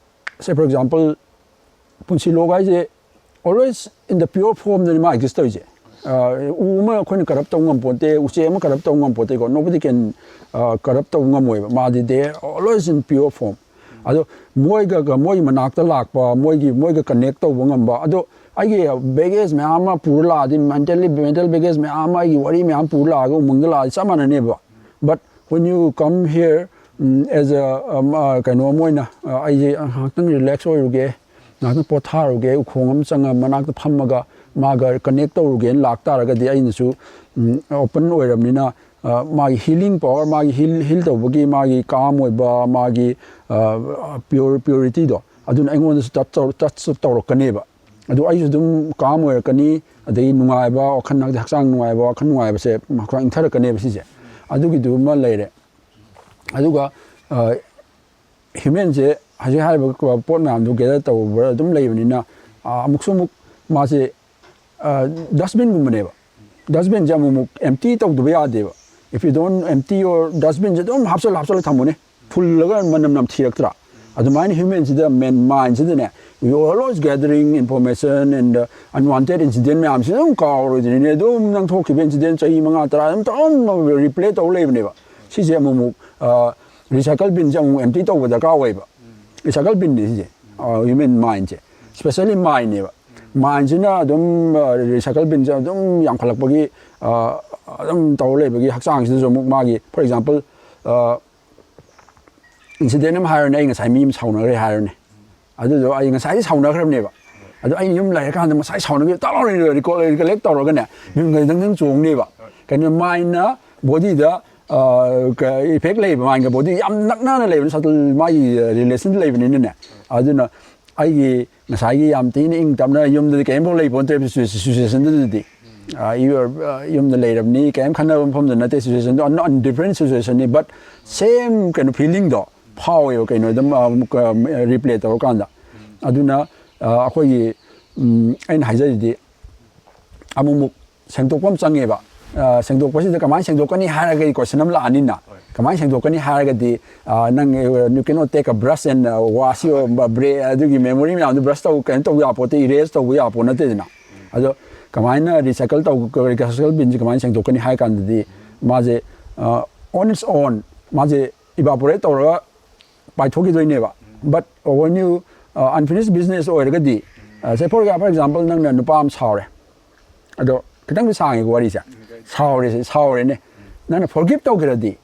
say for example, ꯄꯨꯟꯁꯤꯂꯣꯛ ꯍꯥꯏꯁꯦ always in the pure formꯗꯅꯤ ꯃꯥ ꯑꯦꯛꯖꯤꯁ ꯇꯧꯔꯤꯁꯦ꯫ ꯑ, ꯎ ꯑꯃ ꯑꯩꯈꯣꯏꯅ ꯀꯔꯞ ꯇꯧ ꯉꯝꯄꯣꯠꯇꯦ, ꯎꯆꯦꯛ ꯑꯃ ꯀꯔꯞ ꯇꯧ ꯉꯝꯄꯣꯠꯇꯦꯀꯣ, nobody can ꯀꯔꯞ ꯇꯧ ꯉꯝꯃꯣꯏꯕ, ꯃꯥꯗꯤ they are always in pure form꯫ ꯑꯗꯣ ꯃꯣꯏꯒ ꯃꯣꯏꯒꯤ ꯃꯅꯥꯛꯇ ꯂꯥꯛꯄ, ꯃꯣꯏꯒꯤ ꯃꯣꯏꯒ ꯀꯅꯦꯛ ꯇꯧꯕ ꯉꯝꯕ, ꯑꯗꯣ ꯑꯩꯒꯤ ꯕꯦꯒꯦꯖ ꯃꯌꯥꯝ ꯑꯃ ꯄꯨꯔ ꯂꯥꯛꯑꯗꯤ, ꯃꯦꯟꯇꯦꯜꯂꯤ ꯃꯦꯟꯇꯦꯜ ꯕꯦꯒꯦꯖ ꯃꯌꯥꯝ ꯑꯃ, ꯑꯩꯒꯤ ꯋꯥꯔꯤ ꯃꯌꯥꯝ ꯄꯨꯔ ꯂꯥꯛꯑꯒ ꯎꯃꯪꯗ ꯂꯥꯛꯑꯗꯤ ꯆꯞ ꯃꯥꯟꯅꯅꯦꯕ꯫ But when you come here, um, as a, ꯎꯝ, ꯑ, ꯀꯩꯅꯣ ꯑꯃ ꯑꯣꯏꯅ, ꯑ, ꯑꯩꯁꯦ ꯉꯥꯏꯍꯥꯛꯇꯪ ꯔꯤꯂꯦꯛꯁ ꯑꯣꯏꯔꯨꯒꯦ, ꯉꯥꯏꯍꯥꯛꯇꯪ ꯄꯣꯊꯥꯔꯨꯒꯦ, ꯎꯈꯣꯡ ꯑꯃ ꯆꯪꯉ ꯃꯅꯥꯛꯇ ꯐꯝꯃꯒ ꯃꯥꯒ ꯀꯅꯦꯛ ꯇꯧꯔꯨꯒꯦꯅ ꯂꯥꯛꯇꯥꯔꯒꯗꯤ ꯑꯩꯅꯁꯨ ꯑꯣꯄꯟ ꯑꯣꯏꯔꯕꯅꯤꯅ, ꯃꯥꯒꯤ ꯍꯤꯂꯤꯡ ꯄꯋꯥꯔ, ꯃꯥꯒꯤ ꯍꯤꯜ ꯍꯤꯜ ꯇꯧꯕꯒꯤ ꯃꯥꯒꯤ ꯀꯥꯝ ꯑꯣꯏꯕ, ꯃꯥꯒꯤ ꯄ꯭ꯌꯨꯔ ꯄ꯭ꯌꯨꯔꯤꯇꯤꯗꯣ ꯑꯗꯨꯅ ꯑꯩꯉꯣꯟꯗꯁꯨ ꯇꯆ ꯇꯧꯔꯛꯀꯅꯦꯕ꯫ ꯑꯗꯨ ꯑꯩꯁꯨ ꯑꯗꯨꯝ ꯀꯥꯝ ꯑꯣꯏꯔꯛꯀꯅꯤ꯫ ꯑꯗꯒꯤ ꯅꯨꯡꯉꯥꯏꯕ ꯋꯥꯈꯜ, ꯍꯥꯏꯗꯤ ꯍꯛꯆꯥꯡ ꯅꯨꯡꯉꯥꯏꯕ, ꯋꯥꯈꯜ ꯅꯨꯡꯉꯥꯏꯕꯁꯦ ꯍꯛꯆꯥꯡ ꯏꯪꯊꯔꯛꯀꯅꯦꯕ ꯁꯤꯁꯦ꯫ ꯑꯗꯨꯒꯤꯗꯨꯃ ꯂꯩꯔꯦ꯫ ꯑꯗꯨꯒ ꯍ꯭ꯌꯨꯃꯦꯟꯁꯦ ꯍꯧꯖꯤꯛ ꯍꯥꯏꯔꯤꯕ ꯄꯣꯠ ꯃꯌꯥꯝꯗꯨ ꯒꯦꯗꯔ ꯇꯧꯕ ꯑꯗꯨꯝ ꯂꯩꯕꯅꯤꯅ, ꯑꯃꯨꯛꯁꯨ ꯑꯃꯨꯛ ꯃꯥꯁꯦ ꯗꯁꯕꯤꯟꯒꯨꯝꯕꯅꯦꯕ꯫ ꯗꯁꯕꯤꯟꯁꯦ ꯑꯃꯨꯛ ꯑꯃꯨꯛ ꯑꯦꯝꯇꯤ ꯇꯧꯗꯕ ꯌꯥꯗꯦꯕ꯫ If you don't empty your dustbin ꯁꯦ ꯑꯗꯨꯝ ꯍꯥꯞꯆꯜ ꯍꯥꯞꯆꯜꯂ ꯊꯝꯃꯨꯅꯦ, ꯐꯨꯜꯂꯒ ꯃꯅꯝ ꯅꯝꯊꯤꯔꯛꯇ꯭ꯔꯥ? ꯑꯗꯨꯃꯥꯏꯅ ꯍ꯭ꯌꯨꯃꯦꯟꯁꯤꯗ, ꯃꯦꯟ ꯃꯥꯏꯟꯁꯤꯗꯅꯦ, we always gathering information and unwanted incident ꯃꯌꯥꯝꯁꯤ ꯑꯗꯨꯝ ꯀꯥꯎꯔꯣꯏꯗꯣꯏꯅꯤꯅꯦ꯫ ꯑꯗꯨꯝ ꯅꯪ ꯊꯣꯛꯈꯤꯕ ꯏꯟꯁꯤꯗꯦꯟ ꯆꯍꯤ ꯃꯉꯥ ꯇꯔꯥ ꯑꯗꯨꯝ ꯑꯗꯨꯝ ꯔꯤꯄ꯭ꯂꯦ ꯇꯧ ꯂꯩꯕꯅꯦꯕ꯫ ꯁꯤꯁꯦ ꯑꯃꯨꯛ ꯑꯃꯨꯛ ꯔꯤꯁꯥꯏꯀꯜ ꯕꯤꯟꯁꯦ ꯑꯃꯨꯛ ꯑꯦꯝꯇꯤ ꯇꯧꯕ ꯗꯔꯀꯥꯔ ꯑꯣꯏꯌꯦꯕ꯫ ꯔꯤꯁꯥꯏꯀꯜ ꯕꯤꯟꯅꯤ ꯁꯤꯁꯦ꯫ ꯍ꯭ꯌꯨꯃꯦꯟ ꯃꯥꯏꯟꯁꯦ, ꯁ꯭ꯄꯦꯁꯦꯜꯂꯤ ꯃꯥꯏꯟꯅꯦꯕ꯫ ꯃꯥꯏꯟꯁꯤꯅ ꯑꯗꯨꯝ ꯔꯤꯁꯥꯏꯀꯜ ꯕꯤꯟꯁꯦ ꯑꯗꯨꯝ ꯌꯥꯝꯈꯠꯂꯛꯄꯒꯤ, ꯑꯗꯨꯝ ꯇꯧꯔ ꯂꯩꯕꯒꯤ ꯍꯛꯆꯥꯡꯁꯤꯗꯁꯨ ꯑꯃꯨꯛ ꯃꯥꯒꯤ, ꯐꯣꯔ ꯑꯦꯛꯖꯥꯝꯄꯜ, ꯏꯟꯁꯤꯗꯦꯟ ꯑꯃ ꯍꯥꯏꯔꯣꯅꯦ, ꯑꯩ ꯉꯁꯥꯏ ꯃꯤ ꯑꯃ ꯁꯥꯎꯅꯈ꯭ꯔꯦ ꯍꯥꯏꯔꯣꯅꯦ꯫ ꯑꯗꯨꯗꯣ ꯑꯩ ꯉꯁꯥꯏꯗꯤ ꯁꯥꯎꯅꯈ꯭ꯔꯕꯅꯦꯕ꯫ ꯑꯗꯣ ꯑꯩ ꯌꯨꯝ ꯂꯩꯔꯀꯥꯟꯗ ꯉꯁꯥꯏ ꯁꯥꯎꯅꯈꯤꯕ ꯇꯥꯛ ꯂꯥꯎꯅ ꯔꯤꯀꯣꯂꯦꯛ ꯇꯧꯔꯒꯅꯦ, ꯌꯨꯝꯗ ꯗꯪ ꯗꯪ ꯆꯣꯡꯅꯦꯕ꯫ ꯀꯩꯅꯣ, ꯃꯥꯏꯟꯅ ꯕꯣꯗꯤꯗ ꯏꯐꯦꯛ ꯂꯩꯕ, ꯃꯥꯏꯟꯒ ꯕꯣꯗꯤ ꯌꯥꯝ ꯅꯛꯅꯅ ꯂꯩꯕꯅꯤ, ꯁꯇꯜ ꯃꯥꯒꯤ ꯔꯤꯂꯦꯁꯟ ꯂꯩꯕꯅꯤꯅꯅꯦ꯫ ꯑꯗꯨꯅ ꯑꯩꯒꯤ ꯉꯁꯥꯏꯒꯤ ꯌꯥꯝ ꯊꯤꯅ ꯏꯪ ꯇꯞꯅ ꯌꯨꯝꯗꯗꯤ ꯀꯔꯤꯝꯐꯥꯎ ꯂꯩꯕ ꯅꯠꯇꯦ ꯁꯤꯆꯨꯋꯦꯁꯟꯗꯨꯗꯗꯤ꯫ ꯌꯨꯝꯗ ꯂꯩꯔꯕꯅꯤ, ꯀꯔꯤꯝ ꯈꯟꯅꯕ ꯃꯐꯝꯗ ꯅꯠꯇꯦ ꯁꯤꯆꯨꯋꯦꯁꯟꯗꯣ, ꯑꯟ ꯗꯤꯐ꯭ꯔꯦꯟ ꯁꯤꯆꯨꯋꯦꯁꯟꯅꯤ꯫ ꯕꯠ ꯁꯦꯝ ꯀꯩꯅꯣ ꯐꯤꯂꯤꯡꯗꯣ ꯐꯥꯎꯋꯦꯕ, ꯀꯩꯅꯣ ꯑꯗꯨꯝ ꯔꯤꯄ꯭ꯂꯦ ꯇꯧꯔꯀꯥꯟꯗ꯫ ꯑꯗꯨꯅ ꯑꯩꯈꯣꯏꯒꯤ, ꯑꯩꯅ ꯍꯥꯏꯖꯔꯤꯗꯤ, ꯑꯃꯨꯛꯃꯨꯛ ꯁꯦꯡꯗꯣꯛꯄ ꯑꯃ ꯆꯪꯉꯦꯕ꯫ ꯁꯦꯡꯗꯣꯛꯄꯁꯤꯗ ꯀꯃꯥꯏꯅ ꯁꯦꯡꯗꯣꯛꯀꯅꯤ ꯍꯥꯏꯔꯒꯗꯤ ꯀꯣꯏꯁꯟ ꯑꯃ ꯂꯥꯛꯑꯅꯤꯅ꯫ ꯀꯃꯥꯏꯅ ꯁꯦꯡꯗꯣꯛꯀꯅꯤ ꯍꯥꯏꯔꯒꯗꯤ, ꯅꯪ, you cannot take a brush and wash your brain, ꯑꯗꯨꯒꯤ ꯃꯦꯃꯣꯔꯤ ꯃꯌꯥꯝꯗꯨ ꯕ꯭ꯔꯁ ꯇꯧ, ꯀꯩꯅꯣ ꯇꯧꯕ ꯌꯥꯄꯣꯠꯇꯦ, ꯏꯔꯦꯖ ꯇꯧꯕ ꯌꯥꯄꯣꯠ ꯅꯠꯇꯦꯗꯅ꯫ ꯑꯗꯣ ꯀꯃꯥꯏꯅ ꯔꯤꯁꯥꯏꯀꯜ ꯇꯧ, ꯔꯤꯁꯥꯏꯀꯜ ꯕꯤꯟꯁꯦ ꯀꯃꯥꯏꯅ ꯁꯦꯡꯗꯣꯛꯀꯅꯤ ꯍꯥꯏ ꯀꯥꯟꯗꯗꯤ, ꯃꯥꯁꯦ on its own ꯃꯥꯁꯦ ꯏꯕꯥꯄꯣꯔꯦꯠ ꯇꯧꯔꯒ ꯄꯥꯏꯊꯣꯛꯈꯤꯗꯣꯏꯅꯦꯕ꯫ But when you unfinished business ꯑꯣꯏꯔꯒꯗꯤ, say for example, ꯅꯪꯅ ꯅꯨꯄꯥ ꯑꯃ ꯁꯥꯎꯔꯦ, ꯑꯗꯣ ꯈꯤꯇꯪꯗꯤ ꯁꯥꯡꯉꯦꯀꯣ ꯋꯥꯔꯤꯁꯦ꯫ ꯁꯥꯎꯔꯦ, ꯁꯥꯎꯔꯦꯅꯦ꯫ ꯅꯪꯅ ꯐꯣꯔꯒꯤꯞ ꯇꯧꯈ꯭ꯔꯗꯤ,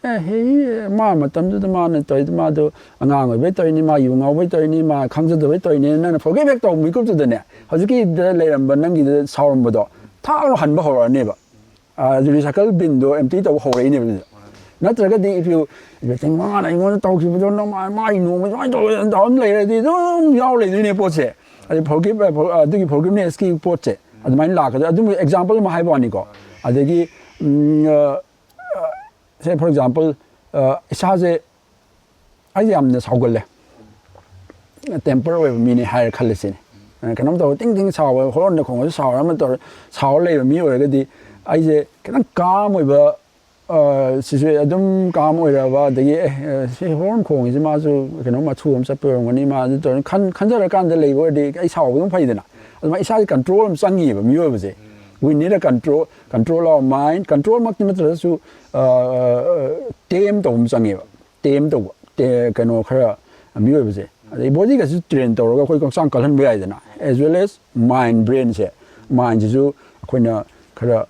ꯑꯦ ꯍꯦ, ꯃꯥ ꯃꯇꯝꯗꯨꯗ ꯃꯥꯅ ꯇꯧꯔꯤꯗꯣ, ꯃꯥꯗꯣ ꯑꯉꯥꯡ ꯑꯣꯏꯕꯩ ꯇꯧꯔꯤꯅꯤ, ꯃꯥ ꯌꯨ ꯉꯥꯎꯕꯩ ꯇꯧꯔꯤꯅꯤ, ꯃꯥ ꯈꯪꯖꯗꯕꯩ ꯇꯧꯔꯤꯅꯤ, ꯅꯪꯅ ꯐꯣꯔꯒꯤꯞ ꯍꯦꯛ ꯇꯧꯕ ꯃꯤꯀꯨꯞꯇꯨꯗꯅꯦ, ꯍꯧꯖꯤꯛꯀꯤꯗ ꯂꯩꯔꯝꯕ ꯅꯪꯒꯤꯗ ꯁꯥꯎꯔꯝꯕꯗꯣ ꯊꯥꯛ ꯂꯥꯎ ꯍꯟꯕ ꯍꯧꯔꯛꯑꯅꯦꯕ꯫ ꯑꯗꯨ ꯔꯤꯁꯥꯏꯀꯜ ꯕꯤꯟꯗꯣ ꯑꯦꯝꯇꯤ ꯇꯧꯕ ꯍꯧꯔꯛꯏꯅꯦꯕ ꯑꯗꯨꯗ꯫ ꯅꯠꯇ꯭ꯔꯒꯗꯤ if you, ꯏꯕꯦꯇꯤꯡ ꯃꯉꯥꯅ ꯑꯩꯉꯣꯟꯗ ꯇꯧꯈꯤꯕꯗꯣ, ꯅꯃꯥꯏ, ꯃꯥꯏ ꯅꯣꯡꯃ ꯁꯨꯃꯥꯏꯅ ꯇꯧꯋꯦ ꯇꯧꯔ ꯑꯗꯨꯝ ꯂꯩꯔꯗꯤ ꯑꯗꯨꯝ ꯌꯥꯎ ꯂꯩꯗꯣꯏꯅꯦ ꯄꯣꯠꯁꯦ꯫ ꯑꯗꯩ ꯐꯣꯔꯒꯤꯞ, ꯑꯗꯨꯒꯤ ꯐꯣꯔꯒꯤꯞꯅꯦꯁꯀꯤ ꯄꯣꯠꯁꯦ ꯑꯗꯨꯃꯥꯏꯅ ꯂꯥꯛꯀꯗꯣꯏ꯫ ꯑꯗꯨꯝ ꯑꯦꯛꯖꯥꯝꯄꯜ ꯑꯃ ꯍꯥꯏꯕ ꯋꯥꯅꯤꯀꯣ꯫ ꯑꯗꯒꯤ, ꯎꯝ, ꯑ, ꯑ, say for example, ꯑ, ꯏꯁꯥꯁꯦ, ꯑꯩꯁꯦ ꯌꯥꯝꯅ ꯁꯥꯎꯒꯜꯂꯦ, ꯇꯦꯝꯄꯔ ꯑꯣꯏꯕ ꯃꯤꯅꯦ ꯍꯥꯏꯔ ꯈꯜꯂꯁꯤꯅꯦ꯫ ꯀꯩꯅꯣꯝ ꯇꯧꯔ ꯇꯤꯡ ꯇꯤꯡ ꯁꯥꯎꯕ, ꯍꯣꯔꯣꯟꯗ ꯈꯣꯡꯉꯁꯨ ꯁꯥꯎꯔ ꯑꯃ ꯇꯧꯔ ꯁꯥꯎꯔ ꯂꯩꯕ ꯃꯤ ꯑꯣꯏꯔꯒꯗꯤ, ꯑꯩꯁꯦ ꯈꯤꯇꯪ ꯀꯥꯝ ꯑꯣꯏꯕ, ꯑ, ꯁꯤꯁꯨ ꯑꯗꯨꯝ ꯀꯥꯝ ꯑꯣꯏꯔꯕ, ꯑꯗꯒꯤ, "ꯑꯦ, ꯑ, ꯁꯤ ꯍꯣꯔꯣꯟ ꯈꯣꯡꯉꯤꯁꯤ ꯃꯥꯁꯨ ꯀꯩꯅꯣꯝ ꯑꯊꯨꯕ ꯑꯃ ꯆꯠꯄ ꯑꯣꯏꯔꯝꯒꯅꯤ, ꯃꯥ ꯑꯗꯨ ꯇꯧꯔꯅꯤ" ꯈꯟ-, ꯈꯟꯖꯔꯀꯥꯟꯗ ꯂꯩꯕ ꯑꯣꯏꯔꯗꯤ ꯑꯩ ꯁꯥꯎꯕ ꯑꯗꯨꯝ ꯐꯩꯗꯅ꯫ ꯑꯗꯨꯃꯥꯏꯅ ꯏꯁꯥꯒꯤ ꯀꯟꯇ꯭ꯔꯣꯜ ꯑꯃ ꯆꯪꯉꯤꯑꯕ ꯃꯤꯑꯣꯏꯕꯁꯦ꯫ We need a control, control our mind, ꯀꯟꯇ꯭ꯔꯣꯜꯃꯛꯇꯤ ꯅꯠꯇ꯭ꯔꯒꯁꯨ, ꯑ, ꯇꯦꯝ ꯇꯧꯕ ꯑꯃ ꯆꯪꯉꯦꯕ꯫ ꯇꯦꯝ ꯇꯧꯕ, ꯇꯦ-, ꯀꯩꯅꯣ ꯈꯔ ꯃꯤꯑꯣꯏꯕꯁꯦ꯫ ꯑꯗꯩ ꯕꯣꯗꯤꯒꯁꯨ ꯇ꯭ꯔꯦꯟ ꯇꯧꯔꯒ ꯑꯩꯈꯣꯏ ꯍꯛꯆꯥꯡ ꯀꯜꯍꯟꯕ ꯌꯥꯏꯗꯅ, as well as mind, ꯕ꯭ꯔꯦꯟꯁꯦ꯫ ꯃꯥꯏꯟꯁꯤꯁꯨ ꯑꯩꯈꯣꯏꯅ ꯈꯔ,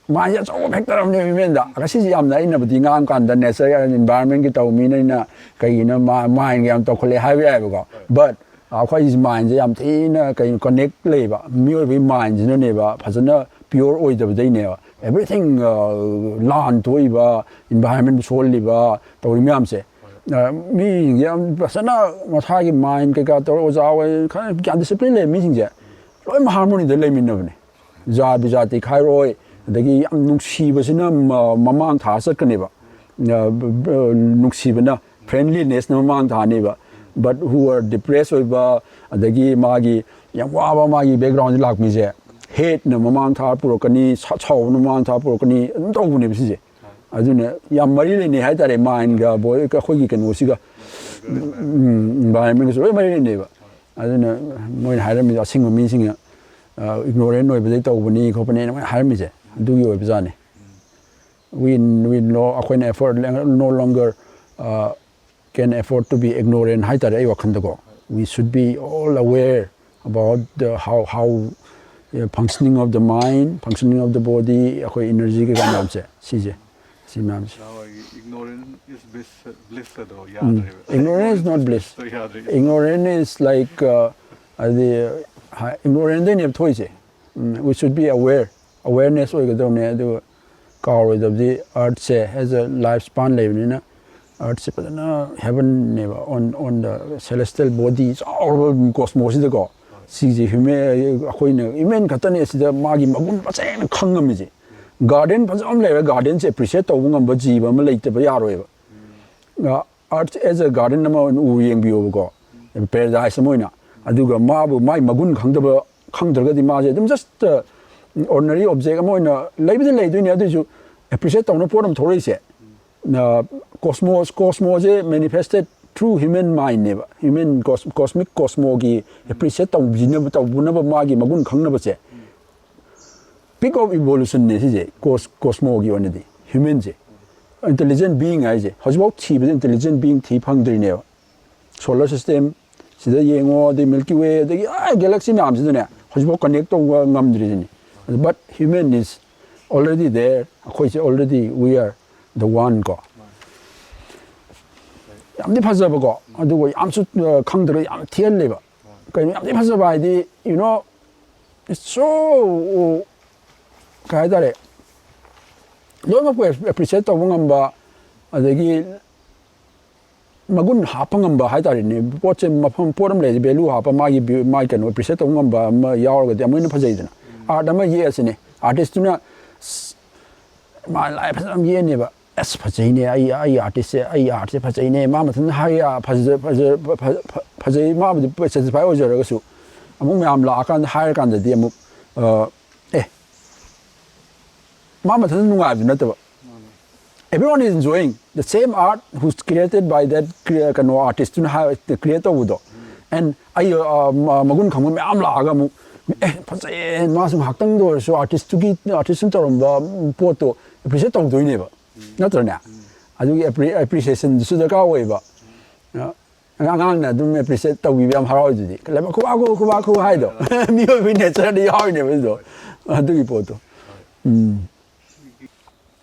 ꯃꯥꯏꯟꯁꯦ ꯑꯆꯧꯕ ꯐꯦꯛꯇꯔ ꯑꯃꯅꯦꯕ ꯍ꯭ꯌꯨꯃꯦꯟꯗ꯫ ꯉꯁꯤꯁꯦ ꯌꯥꯝꯅ ꯑꯩꯅꯕꯨꯗꯤ ꯉꯥꯡꯀꯥꯟꯗ ꯅꯦꯆꯔ ꯑꯦꯟꯚꯥꯏꯔꯟꯃꯦꯟꯒꯤ ꯇꯧꯕ ꯃꯤꯅ ꯑꯩꯅ ꯀꯩꯒꯤꯅꯣ ꯃꯥ-, ꯃꯥꯏꯟꯒ ꯌꯥꯝ ꯇꯧꯈꯠꯂꯦ ꯍꯥꯏꯕ ꯌꯥꯏꯕꯀꯣ꯫ But ꯑꯩꯈꯣꯏ ꯃꯥꯏꯟꯁꯦ ꯌꯥꯝ ꯊꯤꯅ ꯀꯩꯅꯣ ꯀꯅꯦꯛ ꯂꯩꯕ, ꯃꯤꯑꯣꯏꯕꯒꯤ ꯃꯥꯏꯟꯁꯤꯅꯅꯦꯕ ꯐꯖꯅ ꯄꯤꯌꯣꯔ ꯑꯣꯏꯗꯕꯗꯩꯅꯦꯕ꯫ Everything, ꯑ, ꯂꯥꯟ ꯊꯣꯛꯏꯕ, ꯏꯟꯚꯥꯏꯔꯟꯃꯦꯟ ꯁꯣꯜꯂꯤꯕ, ꯇꯧꯔꯤ ꯃꯌꯥꯝꯁꯦ, ꯑ, ꯃꯤꯁꯤꯡꯁꯦ ꯌꯥꯝ ꯐꯖꯅ ꯃꯁꯥꯒꯤ ꯃꯥꯏꯟ ꯀꯩꯀꯥ ꯇꯧꯔ ꯑꯣꯖꯥ ꯑꯣꯏ, ꯈꯔ ꯒ꯭ꯌꯥꯟ ꯗꯤꯁꯤꯄ꯭ꯂꯤꯟ ꯂꯩꯕ ꯃꯤꯁꯤꯡꯁꯦ ꯂꯣꯏꯅꯃꯛ ꯍꯥꯔꯃꯣꯅꯤꯗ ꯂꯩꯃꯤꯟꯅꯕꯅꯦ꯫ ꯖꯥ ꯕꯤꯖꯥꯇꯤ ꯈꯥꯏꯔꯣꯏ, ꯑꯗꯒꯤ ꯌꯥꯝ ꯅꯨꯡꯁꯤꯕꯁꯤꯅ ꯃ-, ꯃꯃꯥꯡ ꯊꯥ ꯆꯠꯀꯅꯦꯕ꯫ ꯑ, ꯕ-, ꯕ-, ꯅꯨꯡꯁꯤꯕꯅ, ꯐ꯭ꯔꯦꯟꯂꯤꯅꯦꯁꯅ ꯃꯃꯥꯡ ꯊꯥꯅꯦꯕ꯫ But who are depressed ꯑꯣꯏꯕ, ꯑꯗꯒꯤ ꯃꯥꯒꯤ ꯌꯥꯝ ꯋꯥꯕ ꯃꯥꯒꯤ ꯕꯦꯛꯒ꯭ꯔꯥꯎꯟꯗ ꯂꯥꯛꯄ ꯃꯤꯁꯦ, ꯍꯦꯠꯅ ꯃꯃꯥꯡ ꯊꯥ ꯄꯨꯔꯛꯀꯅꯤ, ꯁꯥ-, ꯁꯥꯎꯕꯅ ꯃꯃꯥꯡ ꯊꯥ ꯄꯨꯔꯛꯀꯅꯤ, ꯑꯗꯨꯝ ꯇꯧꯕꯅꯦꯕ ꯁꯤꯁꯦ꯫ ꯑꯗꯨꯅ ꯌꯥꯝ ꯃꯔꯤ ꯂꯩꯅꯩ ꯍꯥꯏꯇꯥꯔꯦ, ꯃꯥꯏꯟꯒ ꯕꯣ-, ꯑꯩꯈꯣꯏꯒꯤ ꯀꯩꯅꯣꯁꯤꯒ, ꯎꯝ, ꯏꯟꯚꯥꯏꯔꯟꯃꯦꯟꯒꯁꯨ ꯂꯣꯏ ꯃꯔꯤ ꯂꯩꯅꯩꯕ꯫ ꯑꯗꯨꯅ ꯃꯣꯏꯅ ꯍꯥꯏꯔꯝꯃꯤꯗꯣ ꯑꯁꯤꯡꯕ ꯃꯤꯁꯤꯡꯅ, ꯑ, ꯏꯒꯅꯣꯔꯦꯟ ꯑꯣꯏꯕꯗꯩ ꯇꯧꯕꯅꯤ ꯈꯣꯠꯄꯅꯤꯅ ꯃꯣꯏꯅ ꯍꯥꯏꯔꯝꯃꯤꯁꯦ ꯑꯗꯨꯒꯤ ꯑꯣꯏꯕꯖꯥꯠꯅꯤ꯫ We, we no, ꯑꯩꯈꯣꯏꯅ ꯑꯦꯐꯣꯔꯠ no longer, ꯑ, can afford to be ignorant ꯍꯥꯏꯇꯥꯔꯦ ꯑꯩ ꯋꯥꯈꯜꯗꯀꯣ꯫ We should be all aware about the how, how, uh, functioning of the mind, functioning of the body, ꯑꯩꯈꯣꯏ ꯏꯅꯔꯖꯤ ꯀꯩꯀꯥ ꯃꯌꯥꯝꯁꯦ ꯁꯤꯁꯦ꯫ ꯁꯤ ꯃꯌꯥꯝꯁꯦ꯫ ꯅꯍꯥꯟꯋꯥꯏꯒꯤ ignorance is bliss, bliss ꯑꯗꯣ ꯌꯥꯗ꯭ꯔꯦꯕ꯫ Ignorance is not bliss. ꯌꯥꯗ꯭ꯔꯦ꯫ Ignorance is like, uh, ꯍꯥꯏꯗꯤ, ignorance ꯗꯩꯅꯦꯕ ꯊꯣꯛꯏꯁꯦ. We should be aware. Awareness ꯑꯣꯏꯒꯗꯧꯅꯦ. ꯑꯗꯨꯒ ꯀꯥꯎꯔꯣꯏꯗꯕꯗꯤ, earth say has a life span ꯂꯩꯕꯅꯤꯅ, earth ꯁꯦ ꯐꯖꯅ heaven ꯅꯦꯕ, on on the celestial body, ꯆꯥꯎꯔꯕ cosmos ꯁꯤꯗꯀꯣ꯫ ꯁꯤꯁꯦ human, ꯑꯩꯈꯣꯏꯅ human ꯈꯛꯇꯅꯦ ꯁꯤꯗ ꯃꯥꯒꯤ ꯃꯒꯨꯟ ꯇꯁꯦꯡꯅ ꯈꯪꯉꯝꯃꯤꯁꯦ. Garden ꯐꯖꯕ ꯑꯃ ꯂꯩꯔꯦ, garden ꯁꯦ appreciate ꯇꯧꯕ ꯉꯝꯕ ꯖꯤꯕ ꯑꯃ ꯂꯩꯇꯕ ꯌꯥꯔꯣꯏꯕ. Earth as a garden ꯑꯃ ꯑꯣꯏꯅ ꯎ ꯌꯦꯡꯕꯤꯌꯣꯕꯀꯣ, paradise ꯑꯃ ꯑꯣꯏꯅ. ꯑꯗꯨꯒ ꯃꯥꯕꯨ ꯃꯥꯏ ꯃꯒꯨꯟ ꯈꯪꯗꯕ, ꯈꯪꯗ꯭ꯔꯒꯗꯤ ꯃꯥꯁꯦ ꯑꯗꯨꯝ just ordinary object ꯑꯃ ꯑꯣꯏꯅ ꯂꯩꯕꯗꯤ ꯂꯩꯗꯣꯏꯅꯦ, ꯑꯗꯨꯏꯁꯨ appreciate ꯇꯧꯅꯕ ꯄꯣꯠ ꯑꯃ ꯊꯣꯛꯂꯛꯏꯁꯦ. Cosmos, cosmos ꯁꯦ manifested through human mind ꯅꯦꯕ. Human cos-, cosmic cosmos ꯒꯤ appreciate ꯇꯧꯕꯤꯅꯕ, ꯇꯧꯕꯅꯕ ꯃꯥꯒꯤ ꯃꯒꯨꯟ ꯈꯪꯅꯕꯁꯦ peak of evolution ꯅꯦ ꯁꯤꯁꯦ, cos-, cosmos ꯒꯤ ꯑꯣꯏꯅꯗꯤ human ꯁꯦ. Intelligent being ꯍꯥꯏꯁꯦ ꯍꯧꯖꯤꯛꯐꯥꯎ ꯊꯤꯕꯗ intelligent being ꯊꯤ ꯐꯪꯗ꯭ꯔꯤꯅꯦꯕ. Solar system ꯁꯤꯗ ꯌꯦꯡꯉꯣ, ꯑꯗꯩ Milky Way, ꯑꯗꯒꯤ ꯑꯥ galaxy ꯃꯌꯥꯝꯁꯤꯗꯅꯦ ꯍꯧꯖꯤꯛꯐꯥꯎ connect ꯇꯧꯕ ꯉꯝꯗ꯭ꯔꯤꯁꯤꯅꯤ. But human is already there. ꯑꯩꯈꯣꯏꯁꯦ already we are the one ꯀꯣ. ꯌꯥꯝꯗꯤ ꯐꯖꯕꯀꯣ, ꯑꯗꯨꯒ ꯌꯥꯝꯁꯨ, ꯑ, ꯈꯪꯗ꯭ꯔꯒ ꯌꯥꯝ ꯊꯤꯍꯜꯂꯦꯕ. ꯀꯩꯅꯣ ꯌꯥꯝ ꯊꯤ ꯐꯖꯕ ꯍꯥꯏꯗꯤ, you know, it's so, ꯀꯩ ꯍꯥꯏꯇꯥꯔꯦ, ꯂꯣꯏꯅꯃꯛꯄꯨ appreciate ꯇꯧꯕ ꯉꯝꯕ, ꯑꯗꯒꯤ ꯃꯒꯨꯟ ꯍꯥꯞꯄ ꯉꯝꯕ ꯍꯥꯏꯇꯥꯔꯦꯅꯦ. ꯄꯣꯠꯁꯦ ꯃꯐꯝ, ꯄꯣꯠ ꯑꯃ ꯂꯩꯔꯗꯤ value ꯍꯥꯞꯄ, ꯃꯥꯒꯤ ꯚ꯭ꯌꯨ-, ꯃꯥꯒꯤ ꯀꯩꯅꯣ appreciate ꯇꯧꯕ ꯉꯝꯕ ꯑꯃ ꯌꯥꯎꯔꯒꯗꯤ ꯑꯃꯨꯛ ꯍꯦꯟꯅ ꯐꯖꯩꯗꯅ. Art ꯑꯃ ꯌꯦꯛꯑꯁꯤꯅꯦ, artist ꯇꯨꯅ ꯁ-, ꯃꯥ ꯂꯥꯏ ꯐꯖꯅ ꯑꯃ ꯌꯦꯛꯑꯅꯦꯕ, "ꯑꯁ, ꯐꯖꯩꯅꯦ, ꯑꯩ, ꯑꯩ artist ꯁꯦ, ꯑꯩ art ꯁꯦ ꯐꯖꯩꯅꯦ", ꯃꯥ ꯃꯊꯟꯇ ꯍꯥꯏ ꯌꯥ-, ꯐꯖ-, ꯐꯖ-, ꯐ-, ꯐ-, ꯐꯖꯩ, ꯃꯥꯕꯨꯗꯤ satisfy ꯑꯣꯏꯖꯔꯒꯁꯨ, ꯑꯃꯨꯛ ꯃꯌꯥꯝ ꯂꯥꯛꯑꯀꯥꯟꯗ ꯍꯥꯏꯔꯀꯥꯟꯗꯗꯤ ꯑꯃꯨꯛ, ꯑ, ꯑꯦ, ꯃꯥ ꯃꯊꯟꯇ ꯅꯨꯡꯉꯥꯏꯕꯗꯨ ꯅꯠꯇꯕ, everyone is enjoying the same art who's created by that crea-, ꯀꯩꯅꯣ, artist ꯇꯨꯅ ꯍꯥꯏ-, create ꯇꯧꯕꯗꯣ. And ꯑꯩ, ꯑ, ꯃ-, ꯃꯒꯨꯟ ꯈꯪꯕ ꯃꯌꯥꯝ ꯂꯥꯛꯑꯒ ꯑꯃꯨꯛ, "ꯑꯦ, ꯐꯖꯩꯌꯦ", ꯃꯥꯁꯨ ꯉꯥꯏꯍꯥꯛꯇꯪꯗ ꯑꯣꯏꯔꯁꯨ artist ꯇꯨꯒꯤ, artist ꯇꯨꯅ ꯇꯧꯔꯝꯕ ꯄꯣꯠꯇꯣ appreciate ꯇꯧꯗꯣꯏꯅꯦꯕ, ꯅꯠꯇ꯭ꯔꯅꯦ? ꯑꯗꯨꯒꯤ appre-, appreciation ꯗꯨꯁꯨ ꯗꯔꯀꯥꯔ ꯑꯣꯏꯌꯦꯕ. ꯑꯉꯥꯡꯅ ꯑꯗꯨꯝ appreciate ꯇꯧꯕꯤꯕ ꯌꯥꯝ ꯍꯔꯥꯎꯋꯤꯗꯨꯗꯤ꯫ "ꯈꯨꯕꯥꯛ ꯈꯨ, ꯈꯨꯕꯥꯛ ꯈꯨ" ꯍꯥꯏꯗꯣ꯫ ꯃꯤꯑꯣꯏꯕꯒꯤ nature ꯗ ꯌꯥꯎꯔꯤꯅꯦꯕ ꯑꯗꯨꯗꯣ꯫ ꯑꯗꯨꯒꯤ ꯄꯣꯠꯇꯣ꯫ ꯎꯝ꯫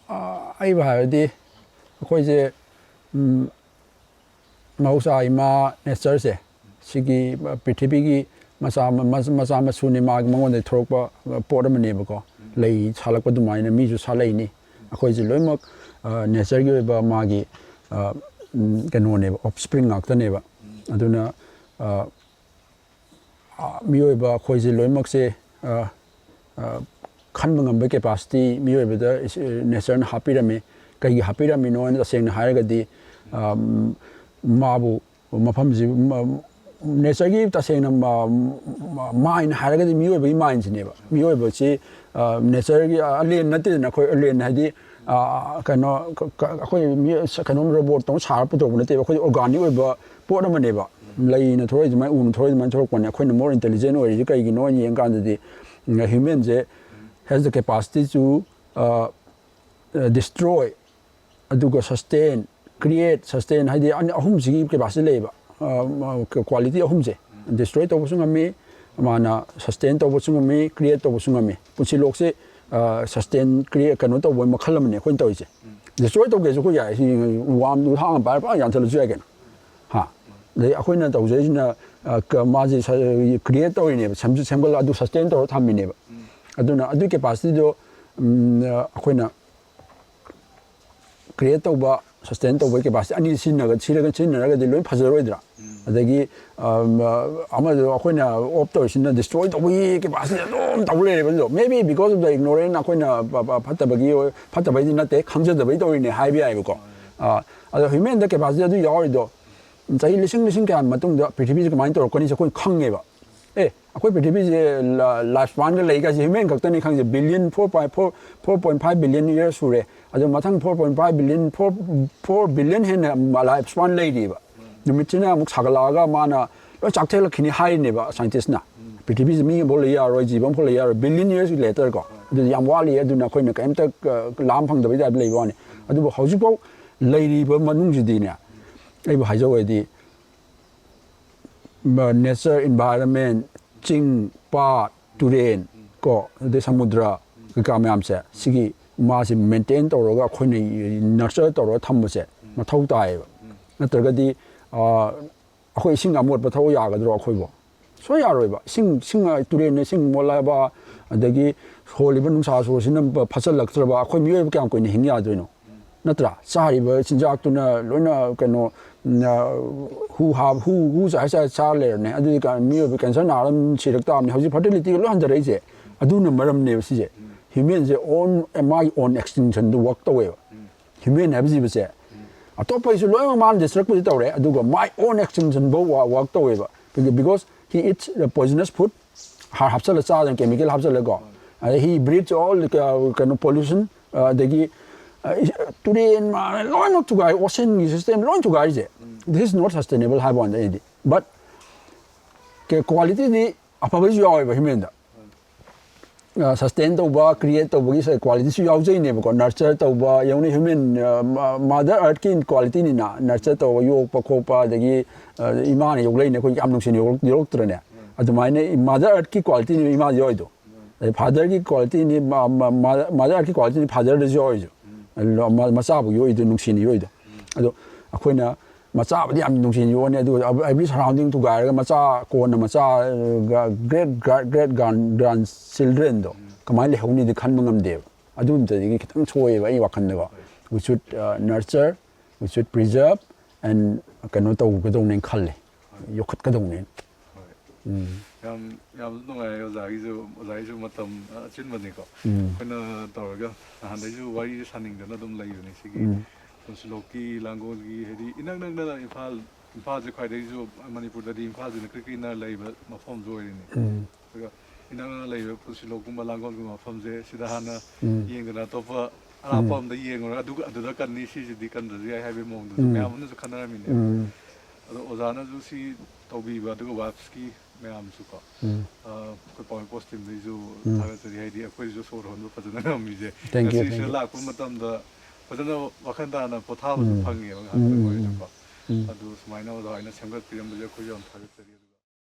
ꯑꯥ, ꯑꯩꯕꯨ ꯍꯥꯏꯔꯗꯤ ꯑꯩꯈꯣꯏꯁꯦ, ꯎꯝ, ꯃꯍꯧꯁꯥ ꯏꯃꯥ ꯅꯦꯆꯔꯁꯦ, ꯁꯤꯒꯤ ꯄ꯭ꯔꯤꯊꯤꯕꯤꯒꯤ ꯃꯆꯥ ꯃ-, ꯃꯆꯥ ꯃꯁꯨꯅꯤ, ꯃꯥꯒꯤ ꯃꯉꯣꯟꯗꯒꯤ ꯊꯣꯛꯂꯛꯄ ꯄꯣꯠ ꯑꯃꯅꯦꯕꯀꯣ꯫ ꯂꯩ ꯁꯥꯠꯂꯛꯄ ꯑꯗꯨꯃꯥꯏꯅ ꯃꯤꯁꯨ ꯁꯥꯠꯂꯛꯏꯅꯤ꯫ ꯑꯩꯈꯣꯏꯁꯦ ꯂꯣꯏꯅꯃꯛ, ꯑ, ꯅꯦꯆꯔꯒꯤ ꯑꯣꯏꯕ ꯃꯥꯒꯤ, ꯑ, ꯎꯝ, ꯀꯩꯅꯣꯅꯦꯕ, ꯑꯣꯐꯁꯄ꯭ꯔꯤꯡ ꯉꯥꯛꯇꯅꯦꯕ꯫ ꯑꯗꯨꯅ, ꯑ, ꯑ, ꯃꯤꯑꯣꯏꯕ ꯑꯩꯈꯣꯏꯁꯦ ꯂꯣꯏꯅꯃꯛꯁꯦ, ꯑ, ꯑ, ꯈꯟꯕ ꯉꯝꯕ ꯀꯦꯄꯥꯁꯤꯇꯤ ꯃꯤꯑꯣꯏꯕꯗ ꯏꯁ-, ꯅꯦꯆꯔꯅ ꯍꯥꯞꯄꯤꯔꯝꯃꯤ꯫ ꯀꯩꯒꯤ ꯍꯥꯞꯄꯤꯔꯝꯃꯤꯅꯣ ꯍꯥꯏꯅ ꯇꯁꯦꯡꯅ ꯍꯥꯏꯔꯒꯗꯤ, ꯑ, ꯃꯥꯕꯨ ꯃꯐꯝꯁꯤ, ꯃ-, ꯅꯦꯆꯔꯒꯤ ꯇꯁꯦꯡꯅ ꯃ-, ꯃ-, ꯃꯥꯏꯟ ꯍꯥꯏꯔꯒꯗꯤ ꯃꯤꯑꯣꯏꯕꯒꯤ ꯃꯥꯏꯟꯁꯤꯅꯦꯕ꯫ ꯃꯤꯑꯣꯏꯕꯁꯤ, ꯑ, ꯅꯦꯆꯔꯒꯤ, ꯑ, ꯑꯂꯦꯟ ꯅꯠꯇꯦꯗꯅ꯫ ꯑꯩꯈꯣꯏ ꯑꯂꯦꯟ ꯍꯥꯏꯗꯤ, ꯑ, ꯀꯩꯅꯣ, ꯀ-, ꯀ-, ꯑꯩꯈꯣꯏ ꯃꯤ-, ꯀꯩꯅꯣꯝ ꯔꯣꯕꯣꯠꯇꯧꯅ ꯁꯥꯔ ꯄꯨꯊꯣꯛꯄ ꯅꯠꯇꯦꯕ꯫ ꯑꯩꯈꯣꯏ ꯑꯣꯔꯒꯥꯅꯤꯛ ꯑꯣꯏꯕ ꯄꯣꯠ ꯑꯃꯅꯦꯕ꯫ ꯂꯩꯅ ꯊꯣꯛꯂꯛꯏ ꯑꯗꯨꯃꯥꯏꯅ, ꯎꯅ ꯊꯣꯛꯂꯛꯏ ꯑꯗꯨꯃꯥꯏꯅ ꯊꯣꯛꯂꯛꯄꯅꯦ꯫ ꯑꯩꯈꯣꯏꯅ ꯃꯣꯔ ꯏꯟꯇꯦꯂꯤꯖꯦꯟ ꯑꯣꯏꯔꯤꯁꯤ ꯀꯩꯒꯤꯅꯣ ꯍꯥꯏꯅ ꯌꯦꯡꯀꯥꯟꯗꯗꯤ, ꯎꯝ, human say has the capacity to, ꯑ, destroy, ꯑꯗꯨꯒ sustain, create, sustain ꯍꯥꯏꯗꯤ ꯑꯅꯤ, ꯑꯍꯨꯝꯁꯤꯒꯤ ꯀꯦꯄꯥꯁꯤꯇꯤ ꯂꯩꯌꯦꯕ꯫ ꯑ, ꯃ-, quality ꯑꯍꯨꯝꯁꯦ꯫ Destroy ꯇꯧꯕꯁꯨ ꯉꯝꯃꯤ, ꯃꯥꯅ sustain ꯇꯧꯕꯁꯨ ꯉꯝꯃꯤ, create ꯇꯧꯕꯁꯨ ꯉꯝꯃꯤ꯫ ꯄꯨꯟꯁꯤ ꯂꯣꯛꯁꯦ, ꯑ, sustain, create, ꯀꯩꯅꯣ ꯇꯧꯕ ꯃꯈꯜ ꯑꯃꯅꯤ ꯑꯩꯈꯣꯏꯅ ꯇꯧꯔꯤꯁꯦ꯫ Destroy ꯇꯧꯒꯦꯁꯨ ꯑꯩꯈꯣꯏ ꯌꯥꯏ꯫ ꯁꯤ ꯋꯥꯝꯗꯨ ꯊꯥꯡ ꯑꯃ ꯄꯥꯏꯔ ꯄꯨꯔꯥ ꯌꯥꯟꯊꯠꯂꯁꯨ ꯌꯥꯏ ꯀꯩꯅꯣ꯫ ꯍꯥ? ꯑꯗꯩ ꯑꯩꯈꯣꯏꯅ ꯇꯧꯖꯔꯤꯁꯤꯅ, ꯑ, ꯀ-, ꯃꯥꯁꯦ ꯁ-, create ꯇꯧꯔꯤꯅꯦꯕ, ꯁꯦꯝꯁꯨ ꯁꯦꯝꯒꯠꯂ ꯑꯗꯨ sustain ꯇꯧꯔ ꯊꯝꯃꯤꯅꯦꯕ꯫ ꯑꯗꯨꯅ ꯑꯗꯨꯒꯤ capacityꯗꯣ, ꯎꯝ, ꯑ, ꯑꯩꯈꯣꯏꯅ create ꯇꯧꯕ, sustain ꯇꯧꯕꯒꯤ capacity ꯑꯅꯤ ꯁꯤꯖꯤꯟꯅꯒ-, ꯁꯤꯔꯒ-, ꯁꯤꯖꯤꯟꯅꯔꯒꯗꯤ ꯂꯣꯏ ꯐꯖꯔꯣꯏꯗ꯭ꯔꯥ? ꯑꯗꯒꯤ, ꯑ, ꯑꯃꯗꯣ ꯑꯩꯈꯣꯏꯅ off ꯇꯧꯔꯤꯁꯤꯅ destroy ꯇꯧꯕꯒꯤ capacity ꯑꯗꯨꯝ ꯇꯧ ꯂꯩꯔꯦꯕ ꯑꯗꯨꯗꯣ꯫ Maybe because of the ignorance, ꯑꯩꯈꯣꯏꯅ ꯐ-, ꯐ-, ꯐꯠꯇꯕꯒꯤ ꯑꯣꯏ-, ꯐꯠꯇꯕꯩꯗꯤ ꯅꯠꯇꯦ, ꯈꯪꯖꯗꯕꯩ ꯇꯧꯔꯤꯅꯦ ꯍꯥꯏꯕ ꯌꯥꯏꯕꯀꯣ꯫ ꯑ, ꯑꯗꯣ human ꯗ capacity ꯑꯗꯨ ꯌꯥꯎꯔꯤꯗꯣ, ꯆꯍꯤ ꯂꯤꯁꯤꯡ ꯂꯤꯁꯤꯡ ꯀꯌꯥ ꯃꯇꯨꯡꯗ ꯄ꯭ꯔꯤꯊꯤꯕꯤꯁꯦ ꯀꯃꯥꯏꯅ ꯇꯧꯔꯛꯀꯅꯤꯁꯦ ꯑꯩꯈꯣꯏꯅ ꯈꯪꯉꯦꯕ꯫ ꯑꯦ, ꯑꯩꯈꯣꯏ ꯄ꯭ꯔꯤꯊꯤꯕꯤꯁꯦ ꯂ-, life span ꯒ ꯂꯩ ꯀꯥꯏꯁꯦ human ꯈꯛꯇꯅꯤ ꯈꯪꯉꯤꯁꯦ꯫ Billion, four point four, four point five billion years ꯁꯨꯔꯦ꯫ ꯑꯗꯣ ꯃꯊꯪ four point five billion, four, four billion ꯍꯦꯟꯅ life span ꯂꯩꯔꯤꯕ꯫ ꯅꯨꯃꯤꯠꯁꯤꯅ ꯑꯃꯨꯛ ꯁꯥꯒꯠꯂꯛꯑꯒ ꯃꯥꯅ ꯂꯣꯏ ꯆꯥꯛꯊꯦꯛꯂꯛꯈꯤꯅꯤ ꯍꯥꯏꯔꯤꯅꯦꯕ scientist ꯅ꯫ ꯄ꯭ꯔꯤꯊꯤꯕꯤꯁꯦ ꯃꯤ ꯑꯃꯐꯥꯎ ꯂꯩ ꯌꯥꯔꯣꯏ, ꯖꯤꯕ ꯑꯃꯐꯥꯎ ꯂꯩ ꯌꯥꯔꯣꯏ, billion years later ꯀꯣ꯫ ꯑꯗꯨꯗꯤ ꯌꯥꯝ ꯋꯥꯠꯂꯤ, ꯑꯗꯨꯅ ꯑꯩꯈꯣꯏꯅ ꯀꯔꯤꯝꯇ, ꯑ, ꯂꯥꯝ ꯐꯪꯗꯕꯩ type ꯂꯩꯕ ꯋꯥꯅꯤ꯫ ꯑꯗꯨꯕꯨ ꯍꯧꯖꯤꯛꯐꯥꯎ ꯂꯩꯔꯤꯕ ꯃꯅꯨꯡꯁꯤꯗꯤꯅꯦ, ꯑꯩꯕꯨ ꯍꯥꯏꯖꯧ ꯍꯥꯏꯗꯤ, ꯃ-, nature environment, ꯆꯤꯡ, ꯄꯥꯠ, ꯇꯨꯔꯦꯟ, ꯀꯣ, ꯑꯗꯩ ꯁꯃꯨꯗ꯭ꯔ ꯀꯩꯀꯥ ꯃꯌꯥꯝꯁꯦ, ꯁꯤꯒꯤ ꯃꯥꯁꯦ ꯃꯦꯟꯇꯦꯟ ꯇꯧꯔꯒ ꯑꯩꯈꯣꯏꯅ ꯅꯔꯆꯔ ꯇꯧꯔꯒ ꯊꯝꯕꯁꯦ ꯃꯊꯧ ꯇꯥꯏꯌꯦꯕ꯫ ꯅꯠꯇ꯭ꯔꯒꯗꯤ ꯑꯩꯈꯣꯏ ꯏꯁꯤꯡ ꯑꯃꯣꯠꯄ ꯊꯛꯑꯣ ꯌꯥꯒꯗ꯭ꯔꯣ ꯑꯩꯈꯣꯏꯕꯨ? ꯁꯨꯡꯌꯥ ꯌꯥꯔꯣꯏꯕ꯫ ꯏꯁꯤꯡ ꯏꯁꯤꯡ ꯇꯨꯔꯦꯟꯅ ꯏꯁꯤꯡ ꯃꯣꯠꯂꯛꯑꯕ, ꯑꯗꯒꯤ ꯍꯣꯜꯂꯤꯕ ꯅꯨꯡꯁꯥ ꯁꯣꯔꯁꯤꯅ ꯐꯠꯆꯜꯂꯛꯇ꯭ꯔꯕ, ꯑꯩꯈꯣꯏ ꯃꯤꯑꯣꯏꯕ ꯀꯌꯥꯝ ꯀꯨꯏꯅ ꯍꯤꯡ ꯌꯥꯗꯣꯏꯅꯣ? ꯅꯠꯇ꯭ꯔꯥ? ꯆꯥꯔꯤꯕ ꯆꯤꯟꯖꯥꯛꯇꯨꯅ ꯂꯣꯏꯅ ꯀꯩꯅꯣ ꯍꯨ ꯍꯥ ꯍꯨ ꯍꯨ ꯆꯥꯏ ꯆꯥꯏ ꯆꯥꯔ ꯂꯩꯔꯕꯅꯦ꯫ ꯑꯗꯨꯗꯤ ꯃꯤꯑꯣꯏꯕ ꯀꯦꯟꯁꯔ ꯅꯥꯔ ꯑꯗꯨꯝ ꯁꯤꯔꯛ ꯇꯥꯕꯅꯤ꯫ ꯍꯧꯖꯤꯛ ꯐꯔꯇꯤꯂꯤꯇꯤꯒ ꯂꯣꯏ ꯍꯟꯊꯔꯛꯏꯁꯦ ꯑꯗꯨꯅ ꯃꯔꯝꯅꯦꯕ꯫ ꯁꯤꯁꯦ ꯍ꯭ꯌꯨꯃꯦꯟꯁꯦ ꯑꯣꯟ ꯃꯥꯒꯤ ꯑꯣꯟ ꯑꯦꯛꯁꯇꯤꯟꯁꯟꯗꯨ ꯋꯥꯛ ꯇꯧꯋꯦꯕ꯫ ꯍ꯭ꯌꯨꯃꯦꯟ ꯍꯥꯏꯕ ꯖꯤꯕꯁꯦ ꯑꯇꯣꯞꯄꯒꯤꯁꯨ ꯂꯣꯏꯅꯃꯛ ꯃꯥꯅ ꯗꯤꯁꯇ꯭ꯔꯛꯄꯨꯗꯤ ꯇꯧꯔꯦ, ꯑꯗꯨꯒ ꯃꯥꯏ ꯑꯣꯟ ꯑꯦꯛꯁꯇꯤꯟꯁꯟ ꯐꯥꯎ ꯋꯥꯛ ꯇꯧꯋꯦꯕ꯫ Because he eats the poisonous food, ꯍꯥꯔ ꯍꯥꯞꯆꯜꯂ ꯆꯥꯗꯅ, ꯀꯦꯃꯤꯀꯦꯜ ꯍꯥꯞꯆꯜꯂꯀꯣ꯫ ꯑꯗꯩ he breathes all ꯀꯩꯅꯣ ꯄꯣꯂꯨꯁꯟ, ꯑꯗꯒꯤ ꯇꯨꯔꯦꯟ ꯃꯥ ꯂꯣꯏꯅꯃꯛ ꯊꯨꯒꯥꯏ, ꯑꯣꯁꯟꯒꯤ ꯁꯤꯁꯇꯦꯝ ꯂꯣꯏ ꯊꯨꯒꯥꯏꯔꯤꯁꯦ꯫ This is not sustainable ꯍꯥꯏꯕ ꯋꯥꯅꯤꯗ ꯑꯩꯗꯤ꯫ But ꯀ꯭ꯋꯥꯂꯤꯇꯤꯗꯤ ꯑꯐꯕꯁꯨ ꯌꯥꯎꯋꯦꯕ ꯍ꯭ꯌꯨꯃꯦꯟꯗ꯫ ꯁꯁꯇꯦꯟ ꯇꯧꯕ, ꯀ꯭ꯔꯤꯌꯦꯠ ꯇꯧꯕꯒꯤ ꯀ꯭ꯋꯥꯂꯤꯇꯤꯁꯨ ꯌꯥꯎꯖꯩꯅꯦꯕꯀꯣ꯫ ꯅꯔꯆꯔ ꯇꯧꯕ ꯌꯦꯡꯉꯨꯅꯦ, ꯍ꯭ꯌꯨꯃꯦꯟ ꯃꯥꯗꯔ ꯑꯔꯠꯀꯤ ꯀ꯭ꯋꯥꯂꯤꯇꯤꯅꯤꯅ ꯅꯔꯆꯔ ꯇꯧꯕ, ꯌꯣꯛꯄ ꯈꯣꯠꯄ, ꯑꯗꯒꯤ ꯏꯃꯥꯅ ꯌꯣꯛꯂꯛꯏꯅꯦ, ꯑꯩꯈꯣꯏ ꯌꯥꯝ ꯅꯨꯡꯁꯤꯅ ꯌꯣꯛꯂꯛꯇ꯭ꯔꯅꯦ? ꯑꯗꯨꯃꯥꯏꯅ ꯃꯥꯗꯔ ꯑꯔꯠꯀꯤ ꯀ꯭ꯋꯥꯂꯤꯇꯤꯅꯤ ꯏꯃꯥꯗ ꯌꯣꯛꯏꯗꯣ꯫ ꯑꯗꯩ ꯐꯥꯗꯔꯒꯤ ꯀ꯭ꯋꯥꯂꯤꯇꯤꯅꯤ, ꯃꯥꯗꯔ ꯑꯔꯠꯀꯤ ꯀ꯭ꯋꯥꯂꯤꯇꯤꯅꯤ ꯐꯥꯗꯔꯗꯁꯨ ꯌꯣꯛꯏꯁꯦ꯫ ꯃꯆꯥꯕꯨ ꯌꯣꯛꯏꯗꯣ, ꯅꯨꯡꯁꯤꯅ ꯌꯣꯛꯏꯗꯣ꯫ ꯑꯗꯣ ꯑꯩꯈꯣꯏꯅ ꯃꯆꯥꯕꯨꯗꯤ ꯌꯥꯝ ꯅꯨꯡꯁꯤꯅ ꯌꯣꯛꯑꯅꯤ, ꯑꯗꯨꯒ every surrounding ꯊꯨꯒꯥꯏꯔꯒ ꯃꯆꯥ ꯀꯣꯟꯅ ꯃꯆꯥ great great grand grand childrenꯗꯣ ꯀꯃꯥꯏꯅ ꯂꯩꯍꯧꯅꯤꯗꯤ ꯈꯟꯕ ꯉꯝꯗꯦꯕ꯫ ꯑꯗꯨꯝꯇꯗꯒꯤ ꯈꯤꯇꯪ ꯁꯣꯏꯑꯦꯕ ꯑꯩ ꯋꯥꯈꯜꯗꯀꯣ꯫ We should nurture, we should preserve and ꯀꯩꯅꯣ ꯇꯧꯒꯗꯧꯅꯦꯅ ꯈꯜꯂꯦ, ꯌꯣꯛꯈꯠꯀꯗꯧꯅꯦꯅ꯫ ꯎꯝ꯫ ꯌꯥꯝ ꯌꯥꯝ ꯅꯨꯡꯉꯥꯏꯔꯦ ꯑꯣꯖꯥꯒꯤꯁꯨ꯫ ꯑꯣꯖꯥꯒꯤꯁꯨ ꯃꯇꯝ ꯑꯆꯤꯟꯕꯅꯤꯀꯣ꯫ ꯎꯝ꯫ ꯑꯩꯈꯣꯏꯅ ꯇꯧꯔꯒ ꯅꯍꯥꯟꯗꯩꯁꯨ ꯋꯥꯔꯤꯁꯦ ꯁꯥꯅꯤꯡꯗꯅ ꯑꯗꯨꯝ ꯂꯩꯕꯅꯤ ꯁꯤꯒꯤ ꯎꯝ꯫ ꯄꯨꯟꯁꯤꯂꯣꯛꯀꯤ ꯂꯥꯡꯒꯣꯜꯒꯤ, ꯍꯥꯏꯗꯤ ꯏꯅꯛ ꯅꯛꯅ ꯏꯝꯐꯥꯜ, ꯏꯝꯐꯥꯜꯁꯦ ꯈ꯭ꯋꯥꯏꯗꯒꯤꯁꯨ, ꯃꯅꯤꯄꯨꯔꯗꯗꯤ ꯏꯝꯐꯥꯜꯁꯤꯅ ꯏꯀ꯭ꯔꯤꯛ ꯀ꯭ꯔꯤꯛꯅ ꯂꯩꯕ ꯃꯐꯝꯁꯨ ꯑꯣꯏꯔꯤꯅꯤ꯫ ꯎꯝ꯫ ꯑꯗꯨꯒ ꯏꯅꯛ ꯅꯛꯅ ꯂꯩꯕ ꯄꯨꯟꯁꯤꯂꯣꯛꯀꯨꯝꯕ ꯂꯥꯡꯒꯣꯜꯒꯨꯝꯕ ꯃꯐꯝꯁꯦ ꯁꯤꯗ ꯍꯥꯟꯅ ꯎꯝ꯫ ꯌꯦꯡꯗꯅ ꯑꯇꯣꯞꯄ ꯑꯔꯥꯞꯄ ꯎꯝ꯫ ꯑꯃꯗ ꯌꯦꯡꯉꯨꯔꯒ ꯑꯗꯨ, ꯑꯗꯨꯗ ꯀꯟꯅꯤ, ꯁꯤꯁꯤꯗꯤ ꯀꯟꯗ꯭ꯔꯁꯨ ꯌꯥꯏ ꯍꯥꯏꯕꯒꯤ ꯃꯑꯣꯡꯗꯨꯁꯨ ꯎꯝ꯫ ꯃꯌꯥꯝ ꯑꯃꯅꯁꯨ ꯈꯟꯅꯔꯝꯃꯤꯅꯦꯕ꯫ ꯎꯝ꯫ ꯑꯗꯣ ꯑꯣꯖꯥꯅꯁꯨ ꯁꯤ ꯇꯧꯕꯤꯕ, ꯑꯗꯨꯒ ꯋꯥꯏꯐꯁꯀꯤ ꯃꯌꯥꯝꯁꯨꯀꯣ꯫ ꯎꯝ꯫ ꯑ, ꯑꯩꯈꯣꯏ ꯄꯥꯎꯃꯤ ꯄꯣꯁ ꯇꯤꯝꯗꯩꯁꯨ ꯎꯝ꯫ ꯊꯥꯒꯠꯆꯔꯤ꯫ ꯍꯥꯏꯗꯤ ꯑꯩꯈꯣꯏꯁꯨ ꯁꯣꯔ ꯍꯣꯟꯕ ꯐꯖꯅ ꯉꯝꯃꯤꯁꯦ꯫ Thank you, ꯉꯁꯤ ꯁꯤꯗ thank you꯫ ꯂꯥꯛꯄ ꯃꯇꯝꯗ ꯐꯖꯅ ꯋꯥꯈꯜ ꯇꯥꯅ ꯄꯣꯊꯥꯕꯁꯨ ꯎꯝ꯫ ꯐꯪꯉꯦꯕ ꯉꯥꯏꯍꯥꯛꯇꯪ ꯎꯝ, ꯎꯝ, ꯑꯣꯏꯔꯁꯨꯀꯣ꯫ ꯎꯝ꯫ ꯑꯗꯨ ꯁꯨꯃꯥꯏꯅ ꯑꯣꯖꯥ ꯍꯣꯏꯅ ꯁꯦꯝꯒꯠꯄꯤꯔꯝꯕꯁꯦ ꯑꯩꯈꯣꯏꯁꯨ ꯌꯥꯝ ꯊꯥꯒꯠꯆꯔꯤ꯫